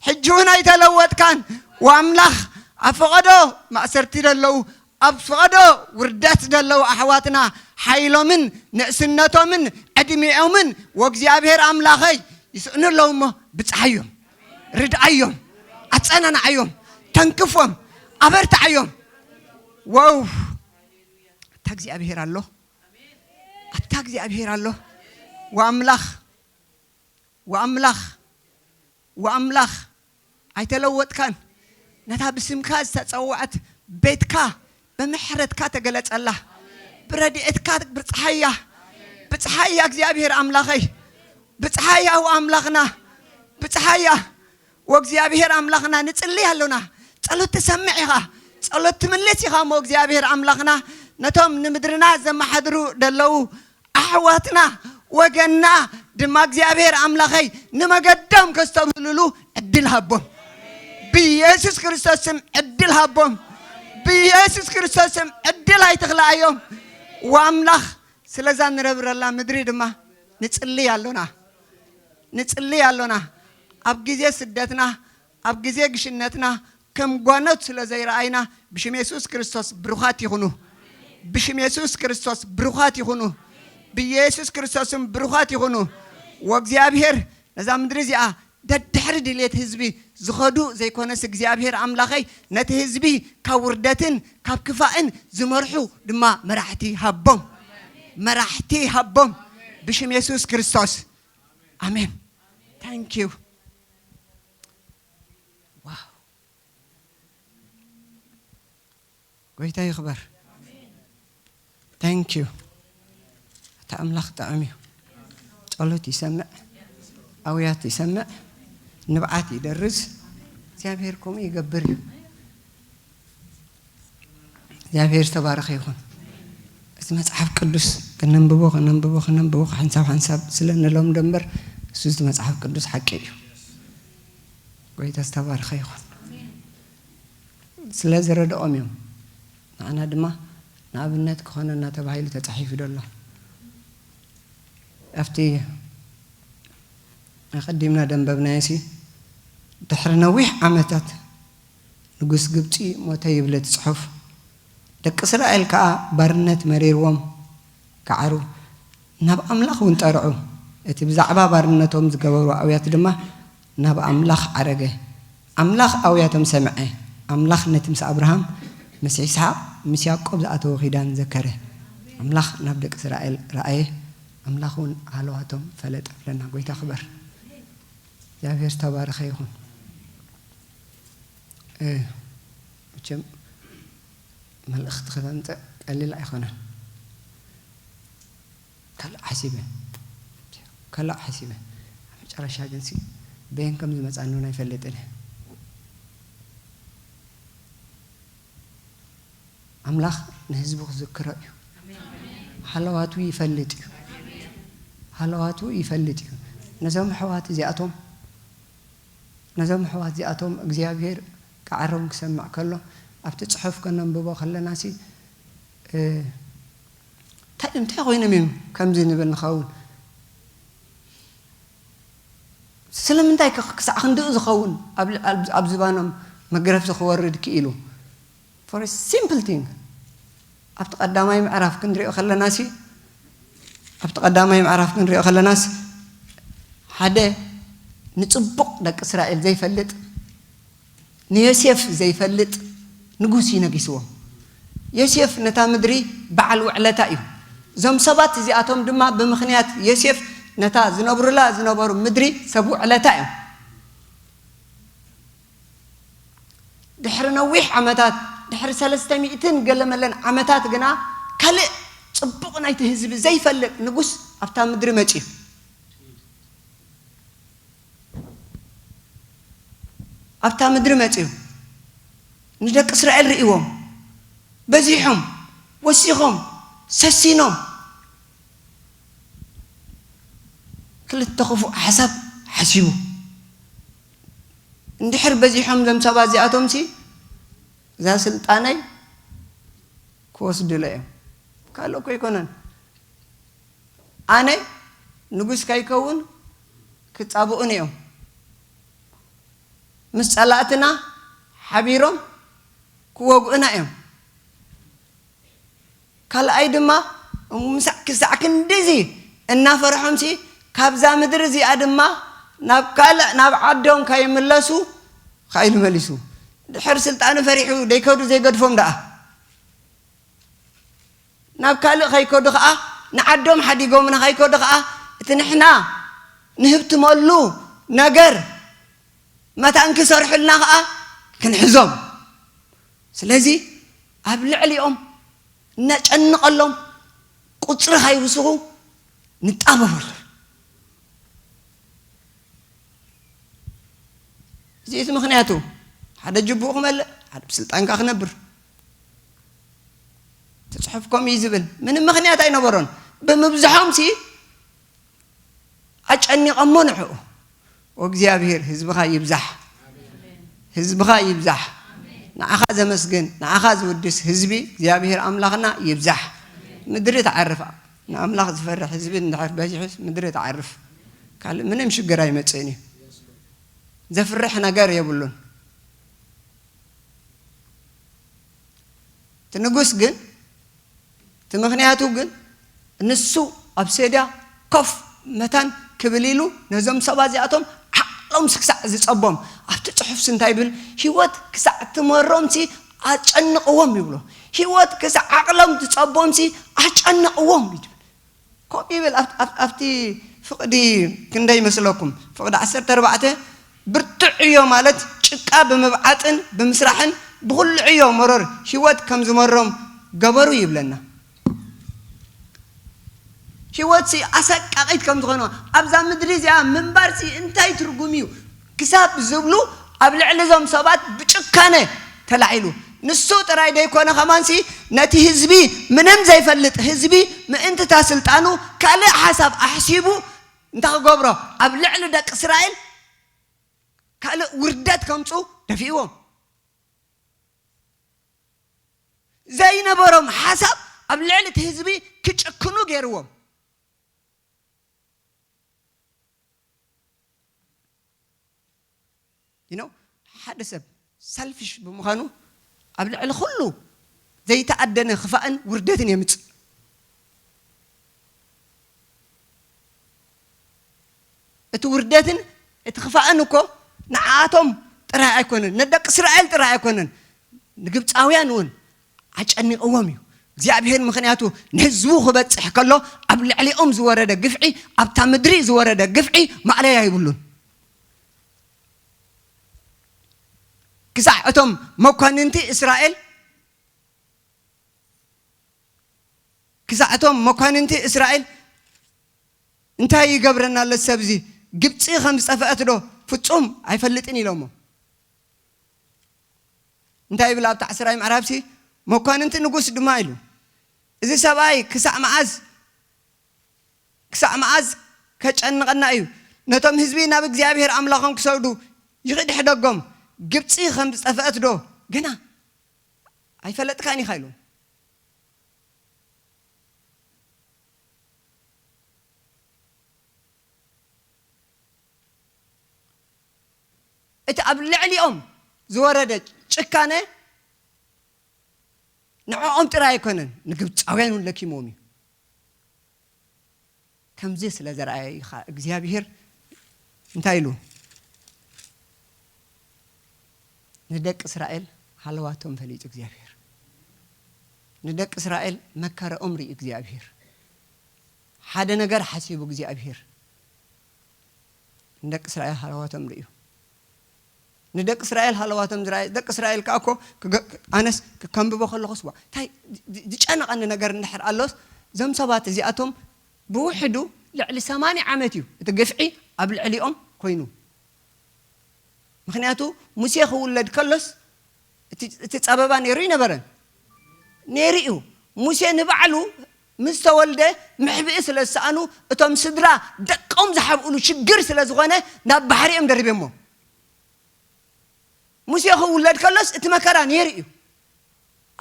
ሕጂ እውን ኣይተለወጥካን። ወኣምላኽ ኣብ ፈቐዶ ማእሰርቲ ዘለዉ፣ ኣብ ፈቐዶ ውርደት ዘለዉ ኣሕዋትና ሓይሎምን ንእስነቶምን ዕድሚኦምን ወእግዚኣብሔር ኣምላኸይ ይስእኑ ኣለዉ እሞ ብጽሓዮም፣ ርድኣዮም፣ ኣጸናንዓዮም፣ ተንክፎም፣ ኣበርትዓዮም። ዋው! ኣታ እግዚኣብሔር ኣሎ፣ ኣታ እግዚኣብሔር ኣሎ። ወኣምላኽ፣ ወኣምላኽ፣ ወኣምላኽ፣ ኣይተለወጥካን። ነታ ብስምካ ዝተጸውዐት ቤትካ ብምሕረትካ ተገለጸላ። ብረድኤትካ ብጽሓያ፣ ብጽሓያ እግዚኣብሔር ኣምላኸይ፣ ብጽሓያ ወኣምላኽና፣ ብጽሓያ ወእግዚኣብሔር ኣምላኽና። ንጽሊ ኣሎና። ጸሎት ትሰምዕ ኢኻ፣ ጸሎት ትምልስ ኢኻ እሞ እግዚኣብሔር ኣምላኽና፣ ነቶም ንምድርና ዘመሓድሩ ደለዉ ኣሕዋትና ወገንና ድማ እግዚኣብሔር ኣምላኸይ ንመገዶም ከስተብህሉሉ ዕድል ሃቦም። ብኢየሱስ ክርስቶስ ስም ዕድል ሃቦም። ብኢየሱስ ክርስቶስ ስም ዕድል ኣይትኽልኣዮም። ወኣምላኽ ስለዛ ንረብረላ ምድሪ ድማ ንጽልይ ኣሎና፣ ንጽልይ ኣሎና። ኣብ ግዜ ስደትና፣ ኣብ ግዜ ግሽነትና ከም ጓኖት ስለ ዘይረኣይና ብሽም የሱስ ክርስቶስ ብሩኻት ይኹኑ። ብሽም የሱስ ክርስቶስ ብሩኻት ይኹኑ። ብኢየሱስ ክርስቶስም ብሩኻት ይኹኑ። ወእግዚኣብሔር ነዛ ምድሪ እዚኣ ደድሕሪ ድልየት ህዝቢ ዝኸዱ ዘይኮነስ እግዚኣብሔር ኣምላኸይ ነቲ ህዝቢ ካብ ውርደትን ካብ ክፋእን ዝመርሑ ድማ መራሕቲ ሃቦም። መራሕቲ ሃቦም። ብሽም የሱስ ክርስቶስ ኣሜን። Thank you። ዋው። ጎይታ ይኽበር። Thank you። እቲ ኣምላኽ ጥዑም እዩ። ጸሎት ይሰምዕ፣ ኣውያት ይሰምዕ፣ ንብዓት ይደርዝ። እግዚኣብሔር ከምኡ ይገብር እዩ። እግዚኣብሔር ዝተባረኸ ይኹን። እዚ መጽሓፍ ቅዱስ ከነንብቦ፣ ከነንብቦ፣ ከነንብቦ፣ ሓንሳብ ሓንሳብ ስለ ንለምዶ እምበር፣ እሱ እዚ መጽሓፍ ቅዱስ ሓቂ እዩ። ጎይታ ዝተባረኸ ይኹን። ስለ ዝረድኦም እዮም። ንዓና ድማ ንኣብነት ክኾነና ተባሂሉ ተጻሒፉ ዘሎ። ኣብቲ ኣቐዲምና ደንበብናዮሲ፣ ድሕሪ ነዊሕ ዓመታት ንጉስ ግብጺ ሞተ ይብል እቲ ጽሑፍ። ደቂ እስራኤል ከኣ ባርነት መሪርዎም ገዓሩ ናብ ኣምላኽ እውን ጠርዑ። እቲ ብዛዕባ ባርነቶም ዝገበርዎ ኣውያት ድማ ናብ ኣምላኽ ዓረገ። ኣምላኽ ኣውያቶም ሰምዐ። ኣምላኽ ነቲ ምስ ኣብርሃም፣ ምስ ይስሓቅ፣ ምስ ያዕቆብ ዝኣተዎ ኪዳን ዘከረ። ኣምላኽ ናብ ደቂ እስራኤል ረኣየ። ኣምላኽ እውን ሃለዋቶም ፈለጠ ብለና። ጎይታ ክበር። እግዚኣብሔር ዝተባረኸ ይኹን። እ፣ መቸም መልእኽቲ ከተምጽእ ቀሊል ኣይኮነን። ካልእ ሓሲበ፣ ካልእ ሓሲበ። ኣብ መጨረሻ ግንሲ በየን ከም ዝመጻኒ እውን ኣይፈልጥን እየ። ኣምላኽ ንህዝቡ ክዝክሮ እዩ። ሃለዋቱ ይፈልጥ እዩ። ሃለዋቱ ይፈልጥ እዩ። ነዞም ኣሕዋት እዚኣቶም፣ ነዞም ኣሕዋት እዚኣቶም እግዚኣብሔር ገዓሮም ክሰምዕ ከሎ፣ ኣብቲ ጽሑፍ ከነንብቦ ከለናሲ፣ እ፣ እንታይ፣ እንታይ ኮይኖም እዮም ከምዚ ንብል ንኸውን? ስለምንታይ ከ ክሳዕ ክንድኡ ዝኸውን ኣብ፣ ኣብ፣ ኣብ ዝባኖም መግረፍቲ ክወርድ ክኢሉ? For a simple thing። ኣብቲ ቀዳማይ ምዕራፍ ክንሪኦ ከለናሲ፣ ኣብቲ ቀዳማይ ምዕራፍ ክንሪኦ ከለናስ፣ ሓደ ንጽቡቕ ደቂ እስራኤል ዘይፈልጥ፣ ንዮሴፍ ዘይፈልጥ ንጉስ እዩ ነጊስዎም። ዮሴፍ ነታ ምድሪ በዓል ውዕለታ እዩ። እዞም ሰባት እዚኣቶም ድማ ብምኽንያት ዮሴፍ ነታ ዝነብሩላ ዝነበሩ ምድሪ ሰብ ውዕለታ እዮም። ድሕሪ ነዊሕ ዓመታት፣ ድሕሪ ሰለስተ ሚእትን ገለመለን ዓመታት ግና፣ ካልእ ጽቡቕ ናይቲ ህዝቢ ዘይፈልጥ ንጉስ ኣብታ ምድሪ መጺኡ። ኣብታ ምድሪ መጺኡ። ንደቂ እስራኤል ርእይዎም። በዚሖም፣ ወሲኾም፣ ሰሲኖም። ክልተ ክፉእ ሓሳብ ሓሲቡ። እንድሕር በዚሖም እዞም ሰባት እዚኣቶምሲ፣ እዛ ስልጣነይ ክወስዱለ እዮም። ካልእ እኮ ኣይኮነን። ኣነ ንጉስ ከይከውን ክጻብኡኒ እዮም። ምስ ጸላእትና ሓቢሮም ክወግኡና እዮም። ካልኣይ ድማ፣ ምሳዕ ክሳዕ ክንድዚ እናፈርሖምሲ፣ ካብዛ ምድሪ እዚኣ ድማ ናብ ካልእ፣ ናብ ዓዶም ከይምለሱ ኸኢሉ መሊሱ። ድሕር ስልጣኑ ፈሪሑ ደይከዱ ዘይገድፎም ደኣ። ናብ ካልእ ከይከዱ ኸዓ፣ ንዓዶም ሓዲጎምና ከይከዱ ኸዓ፣ እቲ ንሕና ንህብትመሉ ነገር መታን ክሰርሑልና ኸዓ ክንሕዞም። ስለዚ ኣብ ልዕሊኦም እነጨንቐሎም፣ ቁጽሪ ከይውስኹ ንጣበበሎም። እዚ እቲ ምኽንያቱ፣ ሓደ ጅቡኡ ክመልእ፣ ሓደ ብስልጣንካ ክነብር። እቲ ጽሑፍ ከምኡ እዩ ዝብል። ምንም ምኽንያት ኣይነበሮን። ብምብዝሖም ሲ ኣጨኒቐሞ ንዕኡ። ወእግዚኣብሔር ህዝብኻ ይብዛሕ፣ ህዝብኻ ይብዛሕ። ንዓኻ ዘመስግን፣ ንዓኻ ዝውድስ ህዝቢ እግዚኣብሔር ኣምላኽና ይብዛሕ። ምድሪ ትዓርፍ። ንኣምላኽ ዝፈርሕ ህዝቢ እንድሕር በዚሑስ ምድሪ ትዓርፍ። ካልእ ምንም ሽግር ኣይመጽእን እዩ። ዘፍርሕ ነገር የብሉን። እቲ ንጉስ ግን፣ እቲ ምኽንያቱ ግን፣ ንሱ ኣብ ሴድያ ኮፍ መታን ክብል ኢሉ ነዞም ሰባት እዚኣቶም ዓቕሎም ክሳዕ ዝጸቦም፣ ኣብቲ ጽሑፍሲ እንታይ ይብል? ህይወት ክሳዕ ትመሮምሲ ኣጨንቕዎም ይብሎ። ህይወት ክሳዕ ዓቕሎም ዝጸቦምሲ ኣጨንቕዎም ይብል። ከምኡ ይብል ኣብ-፣ ኣብ-፣ ኣብቲ ፍቕዲ ክንደይ ይመስለኩም? ፍቕዲ ዓሰርተ ኣርባዕተ፣ ብርቱዕ ዕዮ ማለት ጭቃ ብምብዓጥን ብምስራሕን ብኹሉ ዕዮ መሮር ህይወት ከም ዝመሮም ገበሩ ይብለና። ህይወትሲ ኣሰቃቒት ከም ዝኾነ፣ ኣብዛ ምድሪ እዚኣ ምንባርሲ እንታይ ትርጉም እዩ ክሳብ ዝብሉ ኣብ ልዕሊ እዞም ሰባት ብጭካነ ተላዒሉ። ንሱ ጥራይ ደይኮነ ከማንሲ ነቲ ህዝቢ ምንም ዘይፈልጥ ህዝቢ ምእንቲ እታ ስልጣኑ ካልእ ሓሳብ ኣሕሲቡ እንታይ ክገብሮ ኣብ ልዕሊ ደቂ እስራኤል ካልእ ውርደት ከምጹ ደፊእዎም። ዘይነበሮም ሓሳብ ኣብ ልዕሊ እቲ ህዝቢ ክጭክኑ ገይርዎም። You know፣ ሓደ ሰብ ሰልፊሽ ብምዃኑ ኣብ ልዕሊ ኩሉ ዘይተኣደነ ክፋእን ውርደትን የምጽእ። እቲ ውርደትን እቲ ክፋእን እኮ ንዓኣቶም ጥራይ ኣይኮነን፣ ንደቂ እስራኤል ጥራይ ኣይኮነን፣ ንግብፃውያን እውን ኣጨኒቕዎም እዩ እግዚኣብሔር። ምኽንያቱ ንህዝቡ ክበፅሕ ከሎ ኣብ ልዕሊኦም ዝወረደ ግፍዒ፣ ኣብታ ምድሪ ዝወረደ ግፍዒ ማእለያ ይብሉን። ክሳዕ እቶም መኳንንቲ እስራኤል፣ ክሳዕ እቶም መኳንንቲ እስራኤል እንታይ ይገብረና ኣሎ ሰብ እዚ? ግብፂ ከም ዝጠፍአት ዶ ፍጹም ኣይፈልጥን ኢሎሞ። እንታይ ይብል ኣብቲ ዓስራይ ምዕራፍሲ? መኳንንቲ ንጉስ ድማ ኢሉ፣ እዚ ሰብኣይ ክሳዕ መዓዝ፣ ክሳዕ መዓዝ ከጨንቐና እዩ? ነቶም ህዝቢ ናብ እግዚኣብሔር ኣምላኾም ክሰግዱ ይኽድ ሕደጎም። ግብፂ ከም ዝጠፍአት ዶ ገና ኣይፈለጥካን ኢኻ ኢሉ። እቲ ኣብ ልዕሊኦም ዝወረደ ጭካነ ንዕኦም ጥራይ ኣይኮነን፣ ንግብፃውያን እውን ለኪምዎም እዩ። ከምዚ ስለ ዘርኣየ ኢኻ እግዚኣብሔር እንታይ ኢሉ? ንደቂ እስራኤል ሃለዋቶም ፈሊጡ እግዚኣብሔር። ንደቂ እስራኤል መከረኦም ርእዩ እግዚኣብሔር። ሓደ ነገር ሓሲቡ እግዚኣብሔር። ንደቂ እስራኤል ሃለዋቶም ርእዩ። ንደቂ እስራኤል ሃለዋቶም ዝረኣየ፣ ደቂ እስራኤል ከኣ እኮ ክገ-፣ ኣነስ ከንብቦ ከለኹስ ዋ፣ እንታይ ዝ-፣ ዝጨነቐኒ ነገር እንድሕር ኣሎስ፣ እዞም ሰባት እዚኣቶም ብውሕዱ ልዕሊ ሰማንያ ዓመት እዩ እቲ ግፍዒ ኣብ ልዕሊኦም ኮይኑ። ምኽንያቱ ሙሴ ክውለድ ከሎስ እቲ፣ እቲ ጸበባ ነይሩ ይነበረን? ነይሩ እዩ። ሙሴ ንባዕሉ ምስ ተወልደ መሕብኢ ስለ ዝሰኣኑ እቶም ስድራ ደቆም ዝሓብእሉ ሽግር ስለ ዝኾነ ናብ ባሕሪ እዮም ደሪቦሞ። ሙሴ ክውለድ ከሎስ እቲ መከራ ነይሩ እዩ።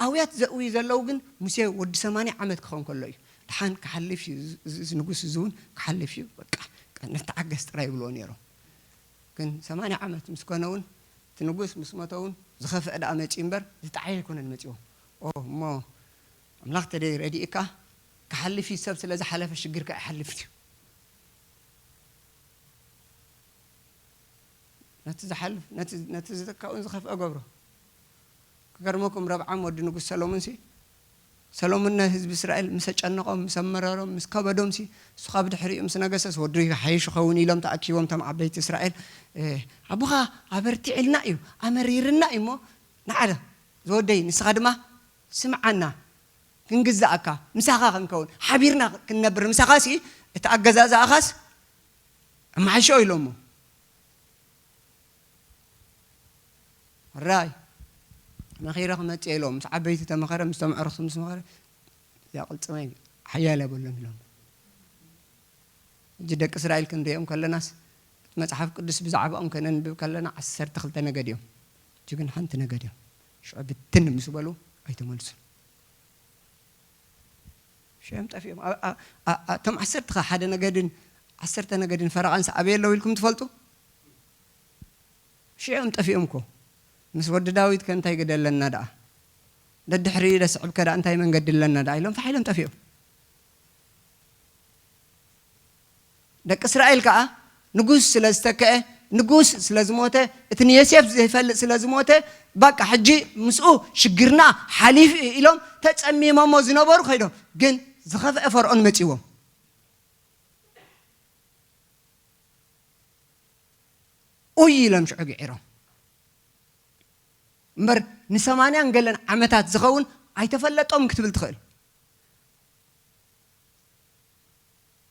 ኣውያት ዘእውዩ ዘለዉ ግን ሙሴ ወዲ ሰማንያ ዓመት ክኸውን ከሎ እዩ። ደሓን ክሓልፍ እዩ፣ እዚ፣ እዚ፣ እዚ ንጉስ እዚ እውን ክሓልፍ እዩ፣ በቃ፣ በቃ ንተዓገስ ጥራይ ይብልዎ ነይሮም። ግን ሰማንያ ዓመት ምስ ኮነ እውን፣ እቲ ንጉስ ምስ ሞተ እውን ዝኸፍአ ደኣ መጺኡ እምበር ዝጠዓየ ኣይኮነን መጺዎ። ኦ፣ እሞ ኣምላኽ ተደይ ረዲእካ ክሓልፍ እዩ፣ ሰብ ስለ ዝሓለፈ ሽግር ከኣ ይሓልፍ እዩ። ነቲ ዝሓልፍ፣ ነቲ፣ ነቲ ዝተካኡን ዝኸፍአ ገብሮ። ክገርመኩም፣ ረብዓም ወዲ ንጉስ ሰሎሞንሲ ሰሎሞን ንህዝቢ እስራኤል ምስ ኣጨነቖም፣ ምስ ኣመረሮም፣ ምስ ከበዶምሲ፣ እሱ ካብ ድሕሪኡ ምስ ነገሰስ ወዱ ይሓይሽ ይኸውን ኢሎም ተኣኪቦም፣ እቶም ዓበይቲ እስራኤል፣ "እ፣ ኣቦኻ ኣበርቲዕልና እዩ፣ ኣመሪርና እዩ እሞ፣ ንዓደ ዝወደይ፣ ንስኻ ድማ ስምዓና፣ ክንግዛእካ፣ ምሳኻ ክንከውን፣ ሓቢርና ክንነብር፣ ምሳኻሲ እቲ ኣገዛእዛእኻስ ኣመሓይሾ" ኢሎሞ። ራይ መኺረ ክመጽእ ኢሎም ምስ ዓበይቲ ተመኸረ፣ ምስቶም ኣዕሩኽቲ ምስ መኸረ፣ "እዚኣ ቅልጽመይ ሓያል የብሉን" ኢሎም። ሕጂ ደቂ እስራኤል ክንሪኦም ከለናስ፣ መጽሓፍ ቅዱስ ብዛዕባኦም ከነንብብ ከለና፣ ዓሰርተ ክልተ ነገድ እዮም። ሕጂ ግን ሓንቲ ነገድ እዮም። ሽዑ ብትን ምስ በሉ ኣይተመልሱን። ሽዑ እዮም ጠፊኦም። ኣ-፣ ኣ-፣ ኣ-፣ ኣ-፣ እቶም ዓሰርተ ሓደ ነገድን ዓሰርተ ነገድን ፈረቓንስ ኣበይ ኣለዉ ኢልኩም ትፈልጡ? ሽዑ እዮም ጠፊኦም እኮ። ምስ ወዲ ዳዊት ከ እንታይ ግደ ኣለና ደኣ? ደድሕሪኡ ደስዕብ ከ ደኣ እንታይ መንገዲ ኣለና ደኣ ኢሎም ፋሕ ኢሎም ጠፊኦም። ደቂ እስራኤል ከኣ ንጉስ ስለ ዝተክአ፣ ንጉስ ስለ ዝሞተ፣ እቲ ንዮሴፍ ዘይፈልጥ ስለ ዝሞተ፣ በቃ ሕጂ ምስኡ ሽግርና ሓሊፉ እዩ ኢሎም ተጸሚሞሞ ዝነበሩ ከይዶም። ግን ዝኸፍአ ፈርዖን መጺዎም። ኡይ ኢሎም ሽዑ ግዒሮም። እምበር ንሰማንያን ገለን ዓመታት ዝኸውን ኣይተፈለጦም ክትብል ትኽእል።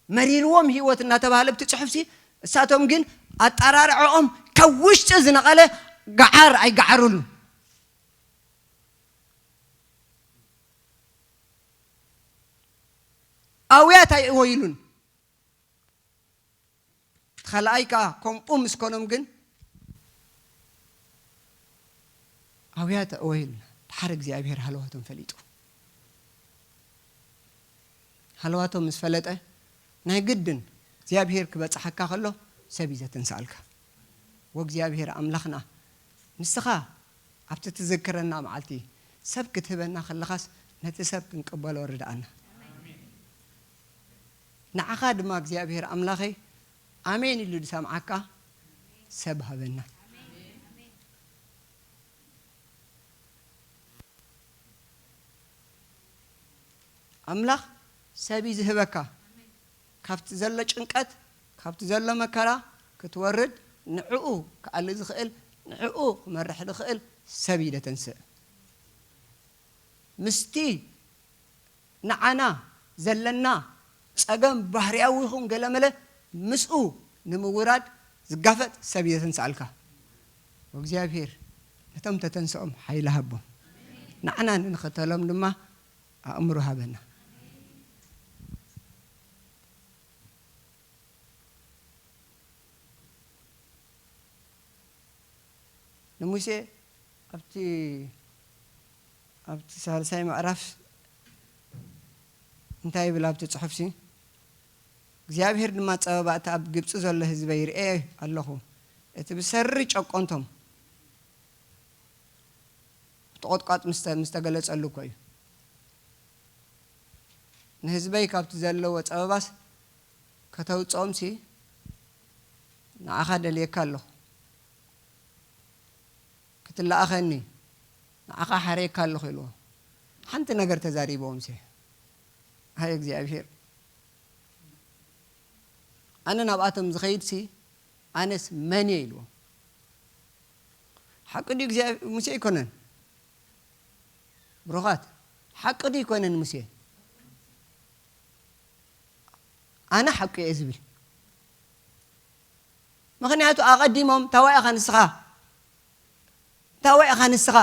መሪርዎም ህይወት እናተባህለ ብቲ ጽሑፍሲ፣ እሳቶም ግን ኣጠራርዖኦም ካብ ውሽጢ ዝነቐለ ገዓር ኣይገዓሩሉን። ኣውያት ኣይእወይሉን። እቲ ካልኣይ ከኣ ከምኡ ምስ ኮኖም ግን፣ ኣውያት ኣእወይል፣ ድሓር እግዚኣብሔር ሃለዋቶም ፈሊጡ። ሃለዋቶም ምስ ፈለጠ፣ ናይ ግድን እግዚኣብሔር ክበጽሓካ ከሎ ሰብ እዩ ዘተንስኣልካ። ወእግዚኣብሔር ኣምላኽና፣ ንስኻ ኣብቲ ትዝክረና መዓልቲ ሰብ ክትህበና ከለኻስ፣ ነቲ ሰብ ክንቅበሎ ርድኣና። ንዓኻ ድማ እግዚኣብሔር ኣምላኸይ፣ ኣሜን ኢሉ ዝሰምዓካ ሰብ ሃበና። ኣምላኽ ሰብ እዩ ዝህበካ። ካብቲ ዘሎ ጭንቀት፣ ካብቲ ዘሎ መከራ ክትወርድ፣ ንዕኡ ክኣሊ ዝኽእል፣ ንዕኡ ክመርሕ ዝኽእል ሰብ እዩ ደተንስእ። ምስቲ ንዓና ዘለና ጸገም ባህርያዊ ይኹን ገለመለ ምስኡ ንምውራድ ዝጋፈጥ ሰብ እዩ ዘተንስኣልካ። ወእግዚኣብሔር ነቶም ተተንስኦም ሓይሊ ሃቦም። ንዓና ንንኸተሎም ድማ ኣእምሮ ሃበና። ንሙሴ ኣብቲ፣ ኣብቲ ሳልሳይ ምዕራፍ እንታይ ይብል ኣብቲ ጽሑፍሲ? እግዚኣብሔር ድማ ጸበባ እቲ ኣብ ግብጺ ዘሎ ህዝበይ ይርኤ ኣለኹ። እቲ ብሰሪ ጨቆንቶም እቲ ቖጥቋጥ ምስ ተ-፣ ምስ ተገለጸሉ እኮ እዩ። ንህዝበይ ካብቲ ዘለዎ ጸበባስ ከተውጽኦምሲ ንዓኻ ደልየካ ኣለኹ። ክትለኣኸኒ ንዓኻ ሓርየካ ኣለኹ ኢልዎ። ሓንቲ ነገር ተዛሪብዎምሲ፣ ኣይ እግዚኣብሔር፣ ኣነ ናብኣቶም ዝኸይድሲ ኣነስ መን እየ ኢልዎ። ሓቂ ድዩ እግዚኣብ-፣ ሙሴ ኣይኮነን? ብሩኻት፣ ሓቂ ድዩ ኣይኮነን ሙሴ? ኣነ ሓቂ እየ ዝብል። ምኽንያቱ ኣቐዲሞም፣ "ታዋይ ኢኻ ንስኻ? ታዋይ ኢኻ ንስኻ?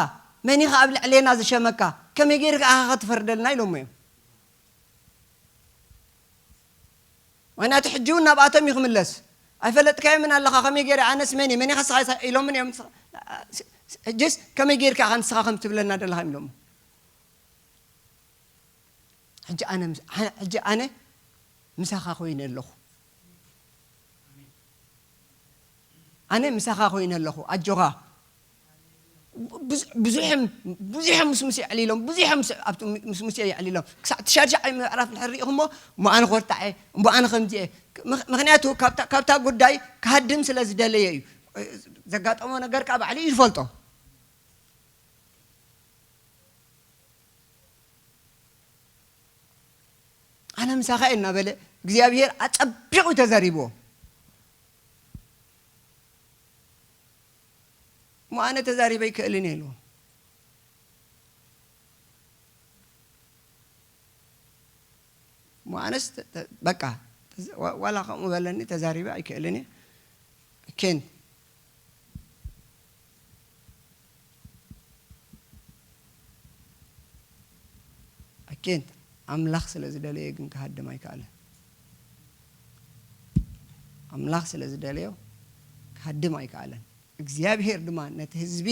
መን ኢኻ ኣብ ልዕሌና ዝሸመካ? ከመይ ገይርካ ኢኻ ክትፈርደልና?" ኢሎሞ እዮም። ምኽንያቱ ሕጂ እውን ናብኣቶም እዩ ክምለስ። "ኣይፈለጥካዮምን ኣለኻ፣ ከመይ ገይረ? ኣነስ መን እየ? መን ኢኻ ንስኻ?" ኢሎምን እዮም። ሕጅስ "ከመይ ገይርካ ኢኻ ንስኻ ከም ትብለና ደለኻ?" ኢሎሞ። ሕጂ ኣነ ምስ-፣ ሕጂ ኣነ ምሳኻ ኮይነ ኣለኹ። ኣነ ምሳኻ ኮይነ ኣለኹ፣ ኣጆኻ። ብዙ-፣ ብዙሕም-፣ ብዙሕም ምስ ሙሴ የዕሊሎም፣ ብዙሕም ምስ-፣ ኣብቲ ምስ ሙሴ የዕሊሎም። ክሳዕ እቲ ሻድሻይ ምዕራፍ እንድሕር ርኢኹሞ፣ እሞ ኣነ ኮርታዕ እየ፣ እሞ ኣነ ከምዚ እየ። ምኽ-፣ ምኽንያቱ ካብታ፣ ካብታ ጉዳይ ክሃድም ስለ ዝደለየ እዩ። ዘጋጠሞ ነገር ከኣ ባዕሉ እዩ ዝፈልጦ። ምሳኻ እየ እናበለ እግዚኣብሔር ኣጸቢቑ ተዛሪብዎ። እሞ ኣነ ተዛሪበ ኣይክእልን እየ ኢልዎ። እሞ ኣነስ ተ- ተ- በቃ ተዘ- ዋ- ዋላ ከምኡ በለኒ ተዛሪበ ኣይክእልን እየ። ኬን ኣኬን ኣምላኽ ስለ ዝደለየ ግን ክሃድም ኣይከኣለን። ኣምላኽ ስለ ዝደለዮ ክሃድም ኣይከኣለን። እግዚኣብሔር ድማ ነቲ ህዝቢ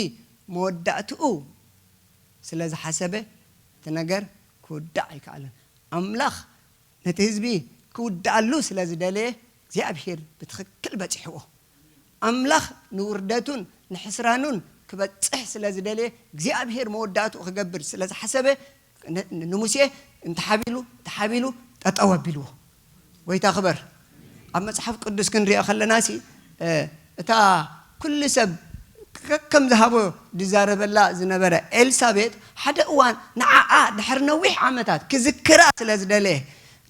መወዳእትኡ ስለ ዝሓሰበ እቲ ነገር ክውዳእ ኣይከኣለን። ኣምላኽ ነቲ ህዝቢ ክውድኣሉ ስለ ዝደለየ እግዚኣብሔር ብትኽክል በጺሕዎ። ኣምላኽ ንውርደቱን ንሕስራኑን ክበጽሕ ስለ ዝደለየ እግዚኣብሔር መወዳእትኡ ክገብር ስለ ዝሓሰበ ን- ንሙሴ እንተሓቢሉ ተሓቢሉ ጠጠው ኣቢልዎ። ጎይታ ክበር። ኣብ መጽሓፍ ቅዱስ ክንሪኦ ከለና ሲ እ፣ እታ ኩሉ ሰብ ከከም ዝሃቦ ዝዛረበላ ዝነበረ ኤልሳቤጥ ሓደ እዋን ንዓኣ ድሕሪ ነዊሕ ዓመታት ክዝክራ ስለ ዝደለየ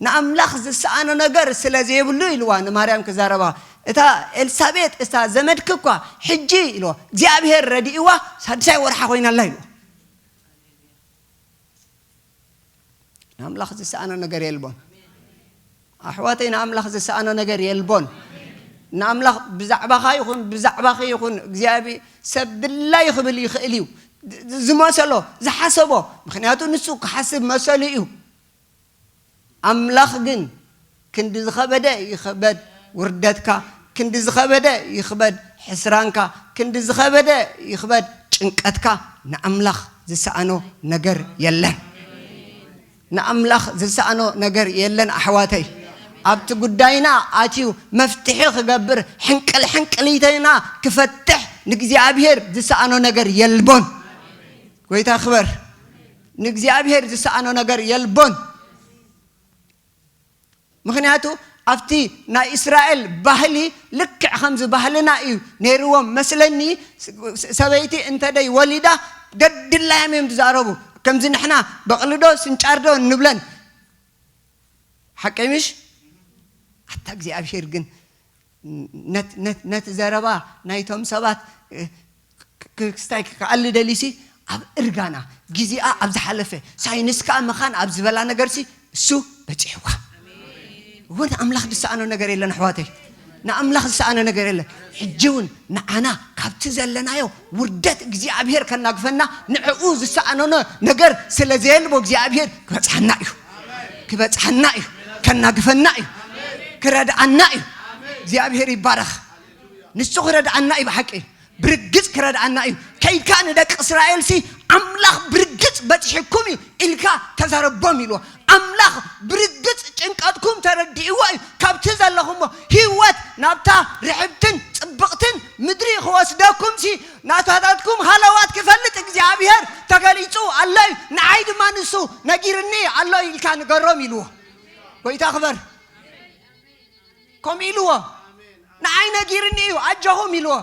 ንኣምላኽ ዝሰኣኖ ነገር ስለ ዘይብሉ ኢልዋ ንማርያም ክዛረባ። እታ ኤልሳቤጥ እታ ዘመድኪ እኳ ሕጂ ኢልዋ እግዚኣብሔር ረዲእዋ ሳድሳይ ወርሓ ኮይናላ ኢልዋ። ንኣምላኽ ዝሰኣኖ ነገር የልቦን ኣሕዋተይ፣ ንኣምላኽ ዝሰኣኖ ነገር የልቦን። ንኣምላኽ ብዛዕባኻ ይኹን ብዛዕባኺ ይኹን እግዚኣብሔር ሰብ ድላዩ ክብል ይኽእል እዩ። ዝመሰሎ ዝሓሰቦ፣ ምኽንያቱ ንሱ ክሓስብ መሰሉ እዩ። ኣምላኽ ግን ክንዲ ዝኸበደ ይኽበድ ውርደትካ፣ ክንዲ ዝኸበደ ይኽበድ ሕስራንካ፣ ክንዲ ዝኸበደ ይኽበድ ጭንቀትካ፣ ንኣምላኽ ዝሰኣኖ ነገር የለን። ንኣምላኽ ዝሰኣኖ ነገር የለን ኣሕዋተይ። ኣብቲ ጉዳይና ኣትዩ መፍትሒ ክገብር ሕንቅል ሕንቅሊተይና ክፈትሕ ንእግዚኣብሔር ዝሰኣኖ ነገር የልቦን። ጎይታ ክበር። ንእግዚኣብሔር ዝሰኣኖ ነገር የልቦን። ምኽንያቱ ኣብቲ ናይ እስራኤል ባህሊ ልክዕ ከምዚ ባህልና እዩ ነይርዎም መስለኒ። ሰበይቲ እንተደይ ወሊዳ ገድላዮም እዮም ዝዛረቡ። ከምዚ ንሕና በቕልዶ ስንጫርዶ ንብለን ሓቀይ ምሽ ኣታ እግዚኣብሔር ግን ነቲ ዘረባ ናይቶም ሰባት ክስታይ ክኣሊ ደሊሲ ኣብ እርጋና ግዜኣ ኣብ ዝሓለፈ ሳይንስካ መኻን ኣብ ዝበላ ነገርሲ እሱ በፂሕዋ። እወ ንኣምላኽ ዝሰኣኖ ነገር የለን ኣሕዋተይ። ንኣምላኽ ዝሰኣኖ ነገር የለን። ሕጂ እውን ንዓና ካብቲ ዘለናዮ ውርደት እግዚኣብሔር ከናግፈና ንዕኡ ዝሰኣኖ ነገር ስለ ዘየልቦ እግዚኣብሔር ክበፅሓና እዩ። ክበፅሓና እዩ። ከናግፈና እዩ። ክረድኣና እዩ። እግዚኣብሔር ይባረኽ። ንሱ ክረድኣና እዩ ብሓቂ። ብርግጽ ክረድኣና እዩ። ከይድካ ንደቂ እስራኤልሲ ኣምላኽ ብርግጽ በጺሕኩም እዩ ኢልካ ተዛረቦም ኢልዎ። ኣምላኽ ብርግጽ ጭንቀትኩም ተረዲእዎ እዩ። ካብቲ ዘለኹሞ ህይወት ናብታ ርሕብትን ጽብቕትን ምድሪ ክወስደኩምሲ ናታታትኩም ሃለዋት ክፈልጥ እግዚኣብሔር ተገሊጹ ኣሎ እዩ። ንዓይ ድማ ንሱ ነጊርኒ ኣሎ ኢልካ ንገሮም ኢልዎ። ጎይታ ክበር። ከምኡ ኢልዎ። ንዓይ ነጊርኒ እዩ ኣጆኹም ኢልዎ።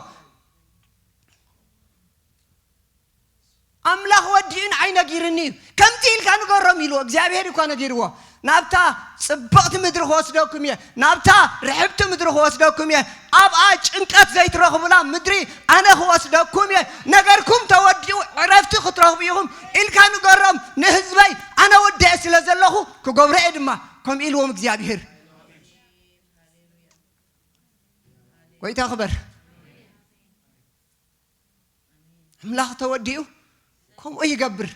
ኣምላኽ ወዲኡ ንዓይ ነጊርኒ እዩ። ከምዚ ኢልካ ንገሮም ኢልዎ። እግዚኣብሔር እኳ ነጊርዎ። ናብታ ጽብቕቲ ምድሪ ክወስደኩም እየ። ናብታ ርሕብቲ ምድሪ ክወስደኩም እየ። ኣብኣ ጭንቀት ዘይትረኽቡላ ምድሪ ኣነ ክወስደኩም እየ። ነገርኩም ተወዲኡ ዕረፍቲ ክትረኽቡ ኢኹም ኢልካ ንገሮም ንህዝበይ። ኣነ ወዲአ ስለ ዘለኹ ክገብሮ እየ ድማ። ከምኡ ኢልዎም እግዚኣብሔር። ጎይታ ክበር። ኣምላኽ ተወዲኡ ከምኡ ይገብር።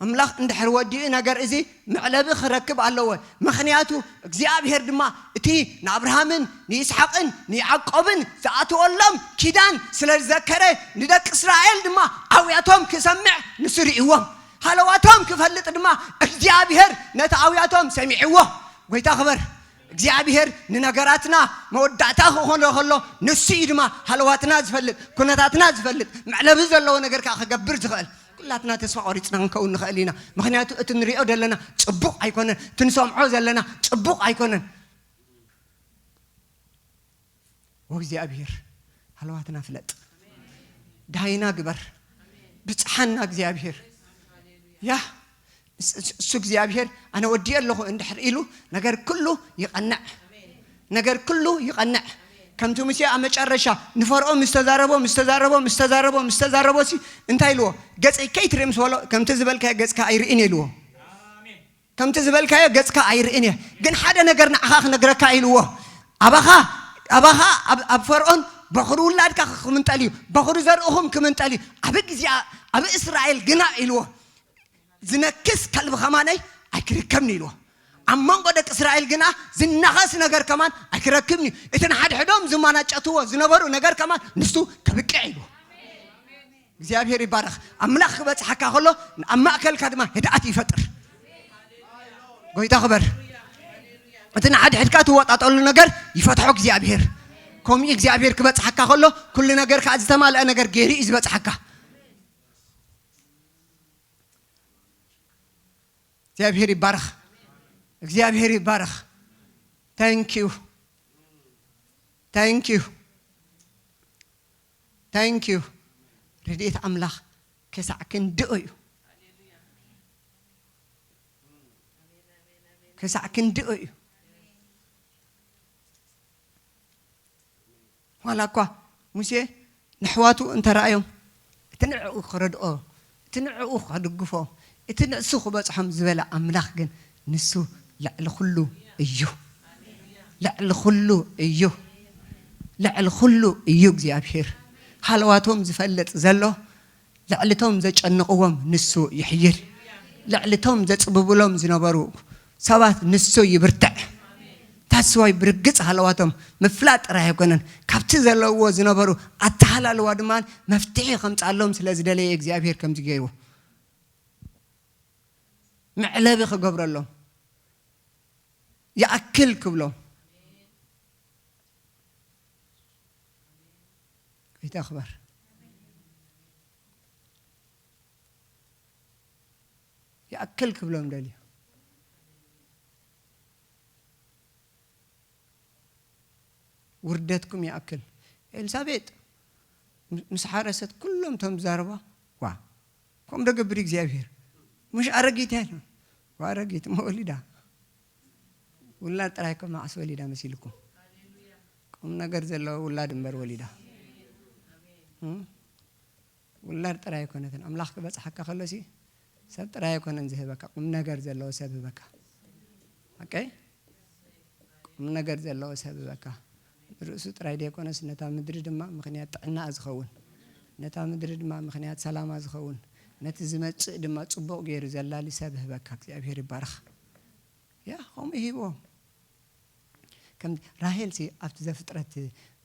ኣምላኽ እንድሕር ወዲኡ ነገር እዚ መዕለቢ ክረክብ ኣለዎ። ምኽንያቱ እግዚኣብሔር ድማ እቲ ንኣብርሃምን ንይስሓቅን ንያዕቆብን ዝኣተወሎም ኪዳን ስለ ዝዘከረ ንደቂ እስራኤል ድማ ኣውያቶም ክሰምዕ ንሱ ርእይዎም ሃለዋቶም ክፈልጥ ድማ እግዚኣብሔር ነቲ ኣውያቶም ሰሚዕዎ። ጎይታ ክበር። እግዚኣብሔር ንነገራትና መወዳእታ ክኾኖ ከሎ ንሱ እዩ ድማ ሃለዋትና ዝፈልጥ፣ ኩነታትና ዝፈልጥ፣ መዕለቢ ዘለዎ ነገር ከዓ ክገብር ዝኽእል። ኩላትና ተስፋ ቆሪፅና ክንከውን ንኽእል ኢና። ምኽንያቱ እቲ ንሪኦ ዘለና ፅቡቕ ኣይኮነን፣ እቲ ንሰምዖ ዘለና ፅቡቕ ኣይኮነን። ወእግዚኣብሔር ሃለዋትና ፍለጥ፣ ዳይና ግበር፣ ብፅሓና እግዚኣብሔር። ያ እሱ እግዚኣብሔር ኣነ ወዲኤ ኣለኹ እንድሕር ኢሉ ነገር ኩሉ ይቐንዕ። ነገር ኩሉ ይቐንዕ። ከምቲ ሙሴ ኣብ መጨረሻ ንፈርዖን ምስ ተዛረቦ፣ ምስ ተዛረቦ፣ ምስ ተዛረቦ፣ ምስ ተዛረቦ ሲ እንታይ ኢልዎ? "ገጸይ ከይትርኢ" ምስ በሎ፣ "ከምቲ ዝበልካዮ ገጽካ ኣይርእን" ኢልዎ። "ከምቲ ዝበልካዮ ገጽካ ኣይርእን እየ፣ ግን ሓደ ነገር ንዓኻ ክነግረካ" ኢልዎ። "ኣባኻ፣ ኣባኻ ኣብ፣ ኣብ ፈርዖን በኹሪ ውላድካ ክምንጠል እዩ፣ በኹሪ ዘርእኹም ክምንጠል እዩ። ኣብ ግዜ፣ ኣብ እስራኤል ግና" ኢልዎ። "ዝነክስ ከልቢ ከማነይ ኣይክርከብን" ኢልዎ። ኣብ መንጎ ደቂ እስራኤል ግና ዝነኸስ ነገር ከማን ኣይክረክብን እዩ። እቲ ንሓድሕዶም ዝመናጨትዎ ዝነበሩ ነገር ከማን ንሱ ከብቅዕ ኢልዎ። እግዚኣብሔር ይባረኽ። ኣምላኽ ክበጽሓካ ከሎ ኣብ ማእከልካ ድማ ህድኣት ይፈጥር። ጎይታ ክበር። እቲ ንሓድሕድካ ትወጣጠሉ ነገር ይፈትሖ እግዚኣብሔር። ከምኡ እግዚኣብሔር ክበጽሓካ ከሎ ኩሉ ነገር ከዓ ዝተማልአ ነገር ገይሩ እዩ ዝበጽሓካ። እግዚኣብሔር ይባረኽ። እግዚኣብሔር ይባረኽ። Thank you. Thank you. Thank you. ረድኤት ኣምላኽ ክሳዕ ክንድኦ እዩ። ክሳዕ ክንድኦ እዩ። ዋላ እኳ ሙሴ ንኣሕዋቱ እንተረኣዮም፣ እቲ ንዕኡ ክረድኦ፣ እቲ ንዕኡ ከድግፎ፣ እቲ ንሱ ክበጽሖም ዝበለ ኣምላኽ ግን ንሱ ልዕሊ ኩሉ እዩ። ልዕሊ ኩሉ እዩ። ልዕሊ ኩሉ እዩ እግዚኣብሔር። ሃለዋቶም ዝፈልጥ ዘሎ ልዕሊቶም ዘጨንቕዎም ንሱ ይሕይል። ልዕሊቶም ዘጽብብሎም ዝነበሩ ሰባት ንሱ ይብርትዕ። That's why ብርግጽ ሃለዋቶም ምፍላጥ ጥራይ ኣይኮነን፣ ካብቲ ዘለውዎ ዝነበሩ ኣተሃላልዋ ድማ መፍትሒ ከምጽኣሎም ስለ ዝደለየ እግዚኣብሔር ከምዚ ገይሩ መዕለቢ ክገብረሎም ይኣክል ክብሎም። ጎይታ ክበር። ይኣክል ክብሎም ደልዩ። ውርደትኩም ይኣክል። ኤልሳቤጥ ምስ ሓረሰት ኩሎም ቶም ዝዛረቧ፣ "ዋ፣ ከምኡ ዶ ገብር እግዚኣብሔር? ምሽ ኣረጊት እያ?" "ዋ፣ ኣረጊት እሞ ወሊዳ። ውላድ ጥራይ እኮ መዓስ ወሊዳ መሲልኩም? ቁም ነገር ዘለዎ ውላድ እምበር ወሊዳ። እም? ውላድ ጥራይ ኣይኮነትን። ኣምላኽ ክበጽሓካ ከሎሲ ሰብ ጥራይ ኣይኮነን ዝህበካ፣ ቁም ነገር ዘለዎ ሰብ ህበካ። ኦኬ? ቁም ነገር ዘለዎ ሰብ ህበካ። ንርእሱ ጥራይ ደይኮነስ ነታ ምድሪ ድማ ምኽንያት ጥዕና ዝኸውን፣ ነታ ምድሪ ድማ ምኽንያት ሰላማ ዝኸውን፣ ነቲ ዝመጽእ ድማ ጽቡቕ ገይሩ ዘላሊ ሰብ ህበካ። እግዚኣብሔር ይባረኽ። ያ፣ ከምኡ ሂብዎም። ከም ራሄል ሲ ኣብቲ ዘፍጥረት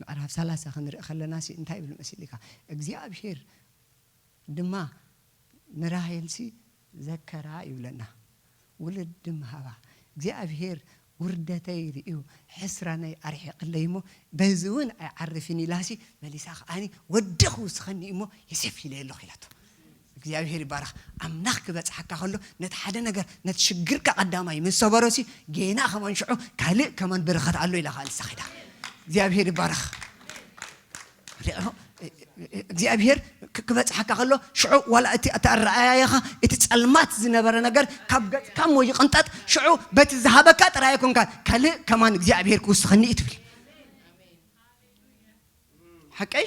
ምዕራፍ ሰላሳ ክንርኢ ከለና ሲ እንታይ ይብል መሲልካ? እግዚኣብሔር ድማ ንራሄል ሲ ዘከራ ይብለና። ውሉድ ድማ ሃባ። እግዚኣብሔር ውርደተይ ርእዩ ሕስረነይ ኣርሒቕለይ እሞ በዚ እውን ኣይዓርፍን ኢላሲ መሊሳ ከዓኒ ወዲ ክውስኸኒ እሞ የሴፍ ኢለ ኣለኹ ኢላቶ። እግዚኣብሔር ይባረኽ። ኣምላኽ ክበጽሓካ ከሎ ነቲ ሓደ ነገር ነቲ ሽግርካ ቀዳማይ ምስ ሰበሮሲ ጌና ከማን ሽዑ ካልእ ከማን በረኸት ኣሎ ኢላ ከዓ ንሳ ኸይዳ። እግዚኣብሔር ይባረኽ። ሪእኹም? እግዚኣብሔር ክ-፣ ክበጽሓካ ከሎ ሽዑ ዋላ እቲ ኣተኣረኣያኻ እቲ ጸልማት ዝነበረ ነገር ካብ ገጽካ እሞ ይቕንጠጥ። ሽዑ በቲ ዝሃበካ ጥራይ ኣይኮንካ ካልእ ከማን እግዚኣብሔር ክውስኸኒ እዩ ትብል። ሓቀይ?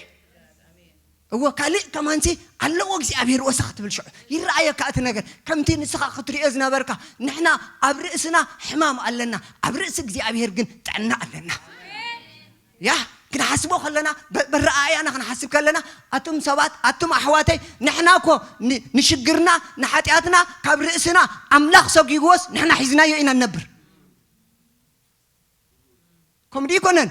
እዎ፣ ካልእ ከማንሲ ኣለዎ እግዚኣብሔር ወሰኽ ትብል ሽዑ ይረኣየካ እቲ ነገር። ከምቲ ንስኻ ክትሪኦ ዝነበርካ፣ ንሕና ኣብ ርእስና ሕማም ኣለና፣ ኣብ ርእሲ እግዚኣብሔር ግን ጥዕና ኣለና። ያ፣ ክንሓስቦ ከለና፣ በ-፣ በረኣያና ክንሓስብ ከለና፣ ኣቱም ሰባት፣ ኣቱም ኣሕዋተይ፣ ንሕና እኮ ን-፣ ንሽግርና፣ ንሓጢኣትና ካብ ርእስና ኣምላኽ ሰጒግዎስ ንሕና ሒዝናዮ ኢና ንነብር። ከምኡ ድዩ ይኮነን?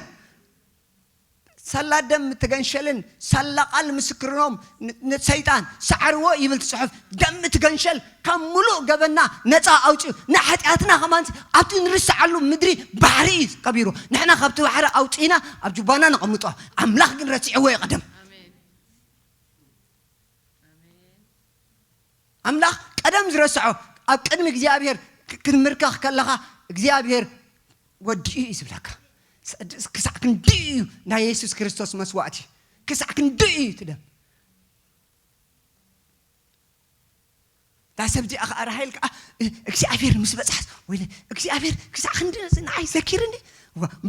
ሳላ ደም ትገንሸልን ሳላ ቃል ምስክርኖም ን-፣ ንሰይጣን ሰዓርዎ ይብል እቲ ጽሑፍ። ደም ትገንሸል ካብ ምሉእ ገበና ነጻ ኣውጽኡ። ንሓጢኣትና ከማን ኣብቲ ንርስዓሉ ምድሪ ባሕሪ እዩ ቀቢሩ። ንሕና ካብቲ ባሕሪ ኣውጺእና ኣብ ጁባና ነቐምጦ። ኣምላኽ ግን ረሲዕዎ እዩ ቀደም። ኣምላኽ ቀደም ዝረስዖ ኣብ ቅድሚ እግዚኣብሔር ክ-፣ ክትምርከኽ ከለኻ እግዚኣብሔር ወዲኡ እዩ ዝብለካ። ስ-፣ ክሳዕ ክንድኡ እዩ ናይ የሱስ ክርስቶስ መስዋእቲ፣ ክሳዕ ክንድኡ እዩ እቲ ደም። እታ ሰብ እዚኣ ኸዓ ራሄል ከዓ እግዚኣብሔር ምስ በፅሓስ፣ ወይለ እግዚኣብሔር ክሳዕ ክንዲ ንዓይ ዘኪርኒ፣